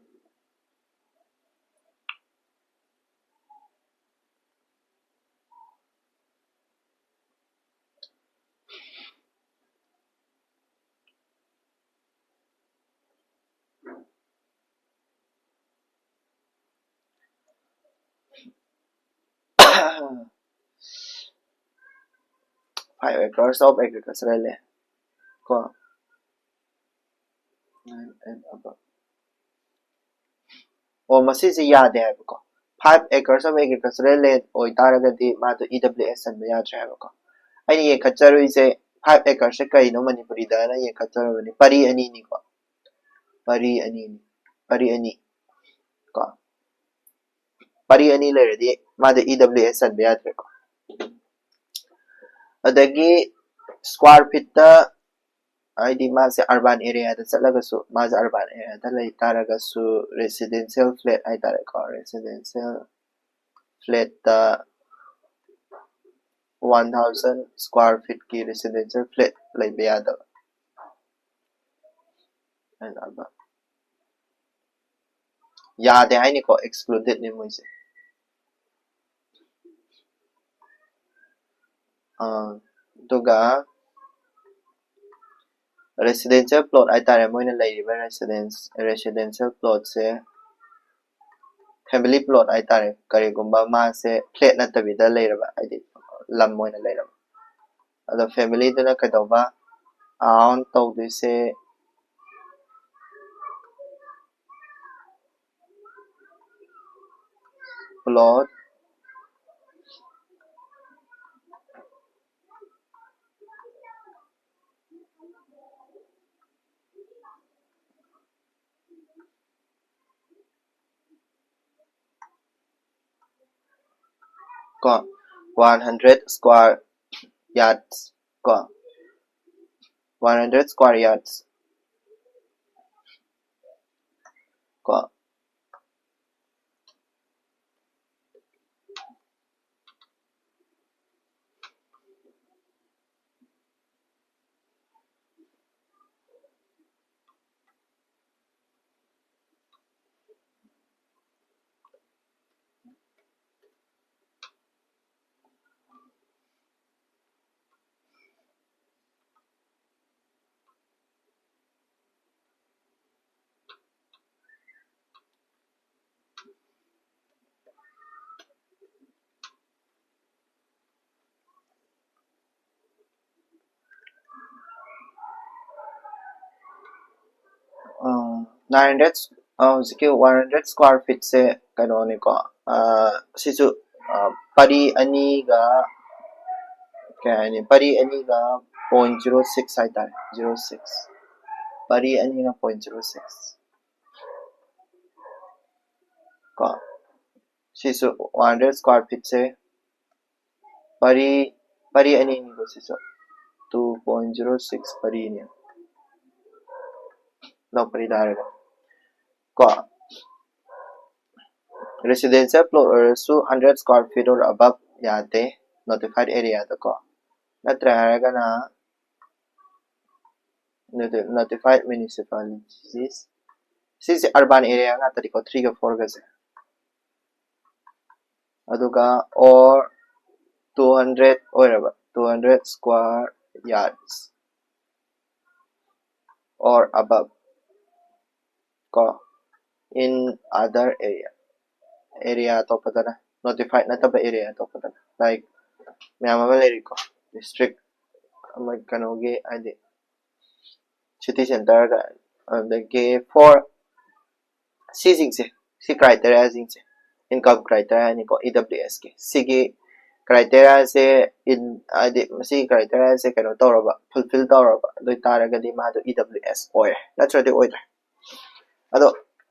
Five acres of agricultural land. ꯀꯣ, nine and above꯫ ꯑꯣ, ꯃꯁꯤꯁꯦ ꯌꯥꯗꯦ ꯍꯥꯏꯕꯀꯣ꯫ Five acres of agricultural land ꯑꯣꯏꯇꯥꯔꯒꯗꯤ ꯃꯥꯗꯣ E W S ꯆꯟꯕ ꯌꯥꯗ꯭ꯔꯦ ꯍꯥꯏꯕꯀꯣ꯫ ꯑꯩꯅ ꯌꯦꯡꯈꯠꯆꯔꯨꯏꯁꯦ five acreꯁꯦ ꯀꯩꯅꯣ ꯃꯅꯤꯄꯨꯔꯤꯗꯅ ꯌꯦꯡꯈꯠꯆꯔꯨꯕꯅꯤ꯫ ꯄꯔꯤ ꯑꯅꯤꯅꯤꯀꯣ꯫ ꯄꯔꯤ ꯑꯅꯤꯅꯤ꯫ ꯄꯔꯤ ꯑꯅꯤ꯫ ꯀꯣ꯫ ꯄꯔꯤ ꯑꯅꯤ ꯂꯩꯔꯗꯤ ꯃꯥꯗꯣ E W S ꯆꯟꯕ ꯌꯥꯗ꯭ꯔꯦꯀꯣ꯫ ꯑꯗꯒꯤ square feetꯇ, ꯍꯥꯏꯗꯤ ꯃꯥꯁꯦ urban areaꯗ ꯆꯠꯂꯒꯁꯨ, ꯃꯥꯁꯦ urban areaꯗ ꯂꯩ ꯇꯥꯔꯒꯁꯨ, residential flat ꯍꯥꯏꯇꯥꯔꯦꯀꯣ, residential flatꯇ one thousand square feetꯀꯤ residential flat ꯂꯩꯕ ꯌꯥꯗꯕ꯫ ꯌꯥꯗꯦ ꯍꯥꯏꯅꯤꯀꯣ, excludedꯅꯤ ꯃꯣꯏꯁꯦ꯫ ꯑꯥ, ꯑꯗꯨꯒ residential plot ꯍꯥꯏꯇꯥꯔꯦ, ꯃꯣꯏꯅ ꯂꯩꯔꯤꯕ residence, residential plotꯁꯦ family plot ꯍꯥꯏꯇꯥꯔꯦ, ꯀꯔꯤꯒꯨꯝꯕ ꯃꯥꯁꯦ flat ꯅꯠꯇꯕꯤꯗ ꯂꯩꯔꯕ, ꯍꯥꯏꯗꯤ ꯂꯝ ꯑꯣꯏꯅ ꯂꯩꯔꯕ, ꯑꯗꯣ familyꯗꯨꯅ ꯀꯩꯗꯧꯕ own ꯇꯧꯗꯣꯏꯁꯦ, plot ꯀꯣ, one hundred square yards ꯀꯣ, one hundred square yards ꯀꯣ꯫ nine hundred, ꯍꯧꯖꯤꯛꯀꯤ one hundred square feetꯁꯦ ꯀꯩꯅꯣꯅꯤꯀꯣ, ꯁꯤꯁꯨ ꯄꯔꯤ ꯑꯅꯤꯒ, ꯀꯩ ꯍꯥꯏꯅꯤ, ꯄꯔꯤ ꯑꯅꯤꯒ point zero six ꯍꯥꯏꯇꯥꯔꯦ, zero six, ꯄꯔꯤ ꯑꯅꯤꯒ point zero six ꯀꯣ꯫ ꯁꯤꯁꯨ one hundred square feetꯁꯦ ꯄꯔꯤ, ꯄꯔꯤ ꯑꯅꯤꯅꯤꯀꯣ ꯁꯤꯁꯨ, two point zero six ꯄꯔꯤꯅꯤ꯫ ꯂꯧ ꯄꯔꯤ ꯇꯥꯔꯒ ꯀꯣ, residential plot ꯑꯣꯏꯔꯁꯨ hundred square feet or above ꯌꯥꯗꯦ notified areaꯗꯀꯣ꯫ ꯅꯠꯇ꯭ꯔꯦ ꯍꯥꯏꯔꯒꯅ notified municipalities, ꯁꯤꯁꯦ urban area ꯉꯥꯛꯇꯅꯤꯀꯣ, threeꯒ fourꯒꯁꯦ꯫ ꯑꯗꯨꯒ or two hundred ꯑꯣꯏꯔꯕ, two hundred square yards or above ꯀꯣ, in other area, area ꯑꯇꯣꯞꯄꯗꯅ, notified ꯅꯠꯇꯕ area ꯑꯇꯣꯞꯄꯗꯅ, like ꯃꯌꯥꯝ ꯑꯃ ꯂꯩꯔꯤꯀꯣ, district ꯑꯃ, ꯀꯩꯅꯣꯒꯤ, ꯍꯥꯏꯗꯤ city centreꯒ, ꯑꯗꯒꯤ for ꯁꯤꯁꯤꯡꯁꯦ, ꯁꯤ criteriaꯁꯤꯡꯁꯦ income criteriaꯅꯤꯀꯣ, EWSꯀꯤ꯫ ꯁꯤꯒꯤ criteriaꯁꯦ in, ꯍꯥꯏꯗꯤ ꯃꯁꯤꯒꯤ criteriaꯁꯦ ꯀꯩꯅꯣ ꯇꯧꯔꯕ, fulfil ꯇꯧꯔꯕ ꯑꯗꯨ ꯑꯣꯏꯇꯥꯔꯒꯗꯤ ꯃꯥꯗꯣ EWS ꯑꯣꯏꯔꯦ, ꯅꯠꯇ꯭ꯔꯗꯤ ꯑꯣꯏꯗ꯭ꯔꯦ꯫ ꯑꯗꯣ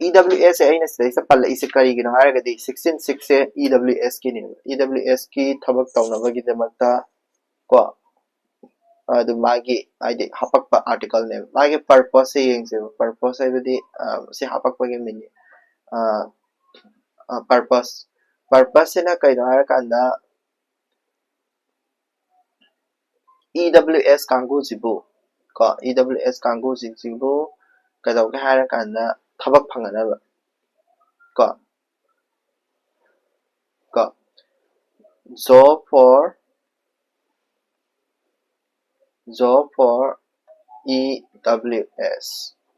EWSꯁꯦ ꯑꯩꯅ ꯁꯤꯗꯩꯁꯤꯗ ꯄꯜꯂꯛꯏꯁꯦ ꯀꯔꯤꯒꯤꯅꯣ ꯍꯥꯏꯔꯒꯗꯤ, sixteen sixꯁꯦ EWSꯀꯤꯅꯦꯕ꯫ EWSꯀꯤ ꯊꯕꯛ ꯇꯧꯅꯕꯒꯤꯗꯃꯛꯇ ꯀꯣ, ꯑꯗꯨ ꯃꯥꯒꯤ ꯍꯥꯏꯗꯤ ꯍꯥꯄꯛꯄ articleꯅꯦꯕ꯫ ꯃꯥꯒꯤ purposeꯁꯦ ꯌꯦꯡꯁꯦꯕ꯫ Purpose ꯍꯥꯏꯕꯗꯤ ꯁꯤ ꯍꯥꯄꯛꯄꯒꯤ meaning, purpose, purposeꯁꯤꯅ ꯀꯩꯅꯣ ꯍꯥꯏꯔꯀꯥꯟꯗ, EWS ꯀꯥꯡꯕꯨꯁꯤꯕꯨ ꯀꯣ, EWS ꯀꯥꯡꯕꯨꯁꯤꯡꯁꯤꯕꯨ ꯀꯩꯗꯧꯒꯦ ꯍꯥꯏꯔꯀꯥꯟꯗ ꯊꯕꯛ ꯐꯪꯅꯅꯕ ꯀꯣ, ꯀꯣ, job for, job for EWS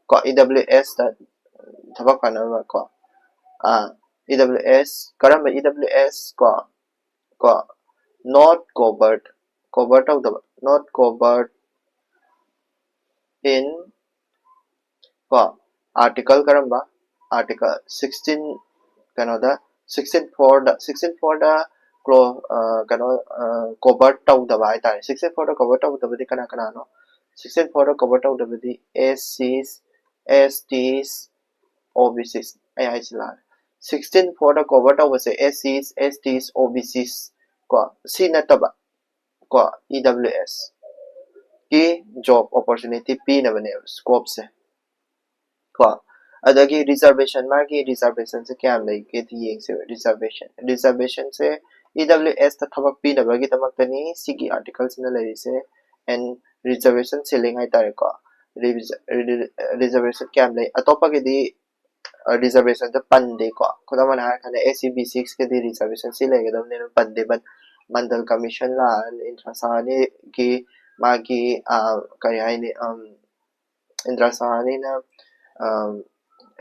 ꯀꯣ, EWSꯇ ꯊꯕꯛ ꯐꯪꯅꯕ ꯀꯣ, EWS, ꯀꯔꯝꯕ EWS ꯀꯣ, ꯀꯣ, not covered, cover ꯇꯧꯗꯕ, not covered in ꯀꯣ, ꯑꯥꯔꯇꯤꯀꯜ ꯀꯔꯝꯕ? ꯑꯥꯔꯇꯤꯀꯜ ꯁꯤꯛꯁꯇꯤꯟ, ꯀꯩꯅꯣꯗ, ꯁꯤꯛꯁꯇꯤꯟ ꯐꯣꯔꯗ, ꯁꯤꯛꯁꯇꯤꯟ ꯐꯣꯔꯗ ꯀ꯭ꯂꯣ ꯀꯩꯅꯣ ꯀꯣꯚꯔ ꯇꯧꯗꯕ ꯍꯥꯏꯇꯥꯔꯦ꯫ ꯁꯤꯛꯁꯇꯤꯟ ꯐꯣꯔꯗ ꯀꯣꯚꯔ ꯇꯧꯗꯕꯗꯤ ꯀꯅꯥ ꯀꯅꯥꯅꯣ? ꯁꯤꯛꯁꯇꯤꯟ ꯐꯣꯔꯗ ꯀꯣꯚꯔ ꯇꯧꯗꯕꯗꯤ ꯑꯦꯁ ꯁꯤꯁ, ꯑꯦꯁ ꯇꯤꯁ, ꯑꯣ ꯕꯤ ꯁꯤꯁ꯫ ꯑꯩ ꯍꯥꯏꯁꯤ ꯂꯥꯜꯂꯦ꯫ ꯁꯤꯛꯁꯇꯤꯟ ꯐꯣꯔꯗ ꯀꯣꯚꯔ ꯇꯧꯕꯁꯦ ꯑꯦꯁ ꯁꯤꯁ, ꯑꯦꯁ ꯇꯤꯁ, ꯑꯣ ꯕꯤ ꯁꯤꯁ ꯀꯣ, ꯁꯤ ꯅꯠꯇꯕ ꯀꯣ, ꯏ ꯗꯕ꯭ꯂꯤꯎ ꯑꯦꯁ ꯀꯤ ꯖꯣꯕ ꯑꯣꯄꯣꯔꯆꯨꯅꯤꯇꯤ ꯄꯤꯅꯕꯅꯦꯕ, ꯁ꯭ꯀꯣꯞꯁꯦ ꯀꯣ꯫ ꯑꯗꯒꯤ ꯔꯤꯖꯔꯕꯦꯁꯟ, ꯃꯥꯒꯤ ꯔꯤꯖꯔꯕꯦꯁꯟꯁꯦ ꯀꯌꯥꯝ ꯂꯩꯒꯦꯗꯤ ꯌꯦꯡꯁꯦꯕ꯫ ꯔꯤꯖꯔꯕꯦꯁꯟ, ꯔꯤꯖꯔꯕꯦꯁꯟꯁꯦ ꯏ ꯗꯕ꯭ꯂꯤꯎ ꯑꯦꯁꯇ ꯊꯕꯛ ꯄꯤꯅꯕꯒꯤꯗꯃꯛꯇꯅꯤ ꯁꯤꯒꯤ ꯑꯥꯔꯇꯤꯀꯜꯁꯤꯅ ꯂꯩꯔꯤꯁꯦ꯫ ꯑꯦꯟ ꯔꯤꯖꯔꯕꯦꯁꯟ ꯁꯤꯂꯤꯡ ꯍꯥꯏꯇꯥꯔꯦꯀꯣ, ꯔꯤꯖꯔꯕꯦꯁꯟ ꯀꯌꯥꯝ ꯂꯩ? ꯑꯇꯣꯞꯄꯒꯤꯗꯤ ꯔꯤꯖꯔꯕꯦꯁꯟꯗ ꯄꯟꯗꯦꯀꯣ꯫ ꯈꯨꯗꯝ ꯑꯣꯏꯅ ꯍꯥꯏꯔꯀꯥꯟꯗ ꯑꯦꯁ ꯁꯤ ꯕꯤ ꯁꯤꯛꯁꯀꯤꯗꯤ ꯔꯤꯖꯔꯕꯦꯁꯟ ꯁꯤ ꯂꯩꯒꯗꯕꯅꯤꯅ ꯄꯟꯗꯦ꯫ ꯃꯟꯗꯜ ꯀꯃꯤꯁꯟ ꯂꯥꯛꯑ ꯏꯟꯗ꯭ꯔꯥ ꯁꯍꯥꯅꯤꯒꯤ ꯃꯥꯒꯤ ꯀꯔꯤ ꯍꯥꯏꯅꯤ, ꯏꯟꯗ꯭ꯔꯥ ꯁꯍꯥꯅꯤꯅ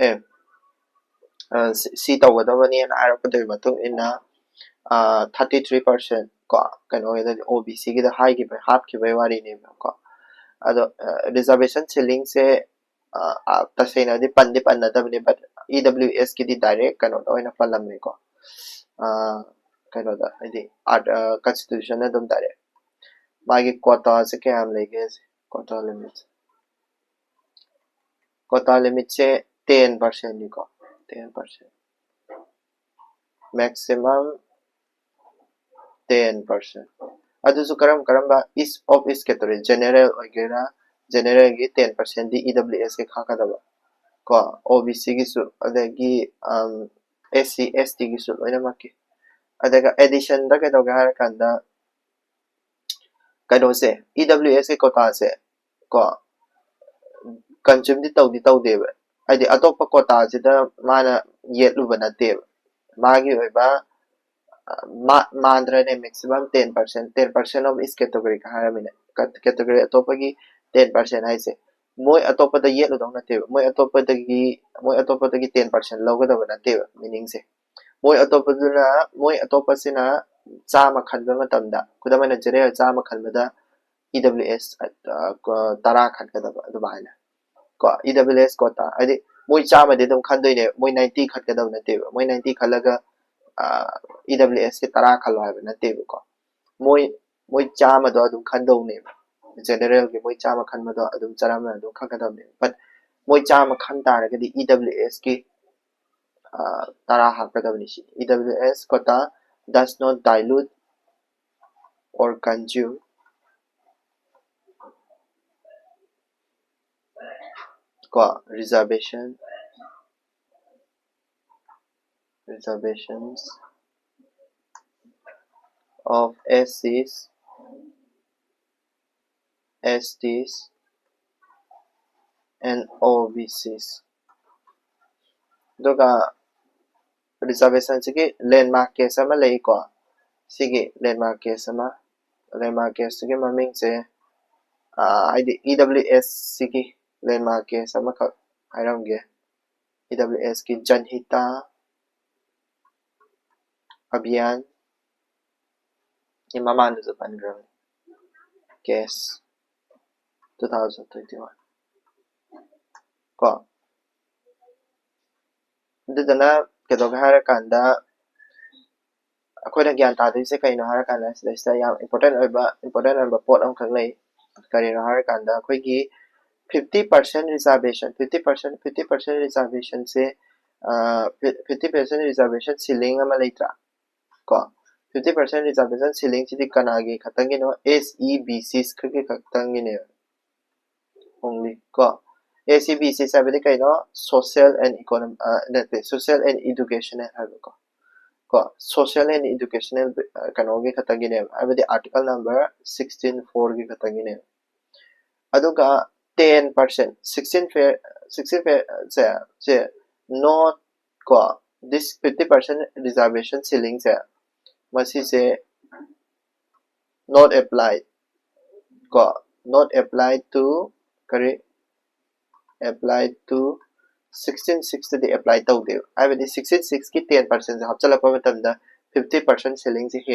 ꯑꯦ ꯁꯤ ꯇꯧꯒꯗꯕꯅꯦꯅ ꯍꯥꯏꯔꯛꯄꯗꯨꯒꯤ ꯃꯇꯨꯡ ꯏꯟꯅ ꯊꯥꯔꯇꯤ ꯊ꯭ꯔꯤ ꯄꯥꯔꯁꯦꯟ ꯀꯣ, ꯀꯩꯅꯣꯒꯤꯗ ꯑꯣ ꯕꯤ ꯁꯤꯒꯤꯗ ꯍꯥꯏꯈꯤꯕ, ꯍꯥꯞꯈꯤꯕꯒꯤ ꯋꯥꯔꯤꯅꯦꯕꯀꯣ꯫ ꯑꯗꯣ ꯔꯤꯖꯔꯕꯦꯁꯟ ꯁꯤꯂꯤꯡꯁꯦ ꯇꯁꯦꯡꯅꯗꯤ ꯄꯟꯗꯤ ꯄꯟꯅꯗꯕꯅꯤ, ꯕꯠ ꯏ ꯗꯕ꯭ꯂꯤꯎ ꯑꯦꯁꯀꯤꯗꯤ ꯗꯥꯏꯔꯦꯛ ꯀꯩꯅꯣꯗ ꯑꯣꯏꯅ ꯄꯜꯂꯝꯃꯦꯀꯣ꯫ ꯀꯩꯅꯣꯗ ꯍꯥꯏꯗꯤ ꯀꯟꯁꯇꯤꯇ꯭ꯌꯨꯁꯟꯗ ꯑꯗꯨꯝ ꯗꯥꯏꯔꯦꯛ ꯃꯥꯒꯤ ꯀꯣꯇꯥꯁꯦ ꯀꯌꯥꯝ ꯂꯩꯒꯦ? ꯀꯣꯇꯥ ꯂꯤꯃꯤꯠ, ꯀꯣꯇꯥ ꯂꯤꯃꯤꯠꯁꯦ ꯇꯦꯟ ꯄꯥꯔꯁꯦꯟꯅꯤꯀꯣ, ten percent, maximum ten percent. ꯑꯗꯨꯁꯨ ꯀꯔꯝ ꯀꯔꯝꯕ? Is of is category, general ꯑꯣꯏꯒꯦꯔꯥ, ꯖꯦꯅꯦꯔꯦꯜꯒꯤ ꯇꯦꯟ ꯄꯥꯔꯁꯦꯟꯗꯤ ꯏ ꯗꯕ꯭ꯂꯤꯎ ꯑꯦꯁꯀꯤ ꯈꯥꯛꯀꯗꯕ ꯀꯣ, ꯑꯣ ꯕꯤ ꯁꯤꯒꯤꯁꯨ, ꯑꯗꯒꯤ ꯑꯦꯁ ꯁꯤ ꯑꯦꯁ ꯇꯤꯒꯤꯁꯨ ꯂꯣꯏꯅꯃꯛꯀꯤ꯫ ꯑꯗꯨꯒ ꯑꯦꯗꯤꯁꯟꯗ ꯀꯩꯗꯧꯒꯦ ꯍꯥꯏꯔꯀꯥꯟꯗ ꯀꯩꯅꯣꯁꯦ, ꯏ ꯗꯕ꯭ꯂꯤꯎ ꯑꯦꯁꯀꯤ ꯀꯣꯇꯥꯁꯦ ꯀꯣ, ꯀꯟꯖꯨꯝꯗꯤ ꯇꯧꯗꯤ ꯇꯧꯗꯦꯕ, ꯍꯥꯏꯗꯤ ꯑꯇꯣꯞꯄ ꯀꯣꯇꯥꯁꯤꯗ ꯃꯥꯅ ꯌꯦꯠꯂꯨꯕ ꯅꯠꯇꯦꯕ꯫ ꯃꯥꯒꯤ ꯑꯣꯏꯕ ꯃꯥꯟꯗ꯭ꯔꯅꯦ, maximum ten percent, ten percent of is category ꯍꯥꯏꯔꯕꯅꯤꯅ, ꯀꯦꯇꯦꯒꯣꯔꯤ ꯑꯇꯣꯞꯄꯒꯤ ꯇꯦꯟ ꯄꯥꯔꯁꯦꯟ ꯍꯥꯏꯁꯦ ꯃꯣꯏ ꯑꯇꯣꯞꯄꯗ ꯌꯦꯠꯂꯨꯗꯧ ꯅꯠꯇꯦꯕ, ꯃꯣꯏ ꯑꯇꯣꯞꯄꯗꯒꯤ ꯃꯣꯏ ꯑꯇꯣꯞꯄꯗꯒꯤ ꯇꯦꯟ ꯄꯥꯔꯁꯦꯟ ꯂꯧꯒꯗꯕ ꯅꯠꯇꯦꯕ꯫ ꯃꯤꯅꯤꯡꯁꯦ ꯃꯣꯏ ꯑꯇꯣꯞꯄꯗꯨꯅ, ꯃꯣꯏ ꯑꯇꯣꯞꯄꯁꯤꯅ ꯆꯥꯝꯃ ꯈꯟꯕ ꯃꯇꯝꯗ, ꯈꯨꯗꯝ ꯑꯣꯏꯅ ꯖꯦꯅꯦꯔꯦꯜ ꯆꯥꯝꯃ ꯈꯟꯕꯗ ꯏ ꯗꯕ꯭ꯂꯤꯎ ꯑꯦꯁ ꯇꯔꯥ ꯈꯟꯒꯗꯕ ꯑꯗꯨꯃꯥꯏꯅ꯫ ꯀꯣ, ꯏ ꯗꯕ꯭ꯂꯤꯎ ꯑꯦꯁ ꯀꯣꯇꯥ ꯍꯥꯏꯗꯤ ꯃꯣꯏ ꯆꯥꯝꯃꯗꯤ ꯑꯗꯨꯝ ꯈꯟꯗꯣꯏꯅꯦꯕ, ꯃꯣꯏ ꯅꯥꯏꯟꯇꯤ ꯈꯟꯒꯗꯕ ꯅꯠꯇꯦꯕ, ꯃꯣꯏ ꯅꯥꯏꯟꯇꯤ ꯈꯜꯂꯒ ꯏ ꯗꯕ꯭ꯂꯤꯎ ꯑꯦꯁꯀꯤ ꯇꯔꯥ ꯈꯜꯂꯣ ꯍꯥꯏꯕ ꯅꯠꯇꯦꯕꯀꯣ꯫ ꯃꯣꯏ ꯃꯣꯏ ꯆꯥꯝꯃꯗꯣ ꯑꯗꯨꯝ ꯈꯟꯗꯧꯅꯦꯕ, ꯖꯦꯅꯔꯦꯜꯒꯤ ꯃꯣꯏ ꯆꯥꯝꯃ ꯈꯟꯕꯗꯣ ꯑꯗꯨꯝ ꯆꯔꯥꯝꯅ ꯑꯗꯨꯝ ꯈꯟꯒꯗꯕꯅꯦꯕ꯫ But ꯃꯣꯏ ꯆꯥꯝꯃ ꯈꯟ ꯇꯥꯔꯒꯗꯤ ꯏ ꯗꯕ꯭ꯂꯤꯎ ꯑꯦꯁꯀꯤ ꯇꯔꯥ ꯍꯥꯞꯀꯗꯕꯅꯤ ꯁꯤ꯫ Ew quota does not dilute or consume ꯀꯣ reservation reservations of S Cs, S Ts and O B Cs. ꯑꯗꯨꯒ reservationꯁꯤꯒꯤ landmark case ꯑꯃ ꯂꯩꯀꯣ꯫ ꯁꯤꯒꯤ landmark case ꯑꯃ, landmark caseꯁꯤꯒꯤ ꯃꯃꯤꯡꯁꯦ, ꯑꯥ, ꯍꯥꯏꯗꯤ ꯏ ꯗꯕ꯭ꯂꯤꯎ ꯑꯦꯁꯁꯤꯒꯤ landmark case ꯑꯃꯈꯛ ꯍꯥꯏꯔꯝꯒꯦ꯫ ꯏ ꯗꯕ꯭ꯂꯤꯎ ꯑꯦꯁꯀꯤ ꯖꯟꯍꯤꯇꯥ ꯑꯚꯤꯌꯥꯟ, ꯁꯤ ꯃꯃꯥꯡꯗꯁꯨ ꯄꯟꯈ꯭ꯔꯕꯅꯤ, case two thousand twenty one ꯀꯣ꯫ ꯑꯗꯨꯗꯨꯅ ꯀꯩꯗꯧꯒꯦ ꯍꯥꯏꯔꯀꯥꯟꯗ, ꯑꯩꯈꯣꯏꯅ ꯒ꯭ꯌꯥꯟ ꯇꯥꯗꯣꯏꯁꯦ ꯀꯩꯅꯣ ꯍꯥꯏꯔꯀꯥꯟꯗ, ꯁꯤꯗꯩꯁꯤꯗ ꯌꯥꯝ important ꯑꯣꯏꯕ important ꯑꯣꯏꯕ ꯄꯣꯠ ꯑꯃꯈꯛ ꯂꯩ꯫ ꯀꯔꯤꯅꯣ ꯍꯥꯏꯔꯀꯥꯟꯗ, ꯑꯩꯈꯣꯏꯒꯤ fifty percent reservation, fifty percent, fifty percent reservationꯁꯦ, fifty percent reservation ceiling ꯑꯃ ꯂꯩꯇ꯭ꯔꯥ? ꯀꯣ, fifty percent reservation ceilingꯁꯤꯗꯤ ꯀꯅꯥꯒꯤ ꯈꯛꯇꯪꯒꯤꯅꯣ? S E B Cs ꯈꯛꯀꯤ ꯈꯛꯇꯪꯒꯤꯅꯦꯕ꯫ Only ꯀꯣ, S E B Cs ꯍꯥꯏꯕꯗꯤ ꯀꯩꯅꯣ? Social and economic, ꯅꯠꯇꯦ, social and educational ꯍꯥꯏꯕꯀꯣ꯫ ꯀꯣ, social and educational ꯀꯩꯅꯣꯒꯤ ꯈꯛꯇꯪꯒꯤꯅꯦꯕ, ꯍꯥꯏꯕꯗꯤ article number sixteen fourꯒꯤ ꯈꯛꯇꯪꯒꯤꯅꯦꯕ꯫ ꯑꯗꯨꯒ ten percent, sixteen fair, sixteen fair say, say not ꯀꯣ, this fifty percent reservation ceilingꯁꯦ, ꯃꯁꯤꯁꯦ not apply ꯀꯣ, not apply to ꯀꯔꯤ, apply to sixteen sixꯇꯗꯤ apply ꯇꯧꯗꯦꯕ, ꯍꯥꯏꯕꯗꯤ sixteen sixꯀꯤ ten percentꯁꯦ ꯍꯥꯞꯆꯤꯜꯂꯛꯄ ꯃꯇꯝꯗ fifty percent ceilingꯁꯦ ꯍꯦꯟꯅ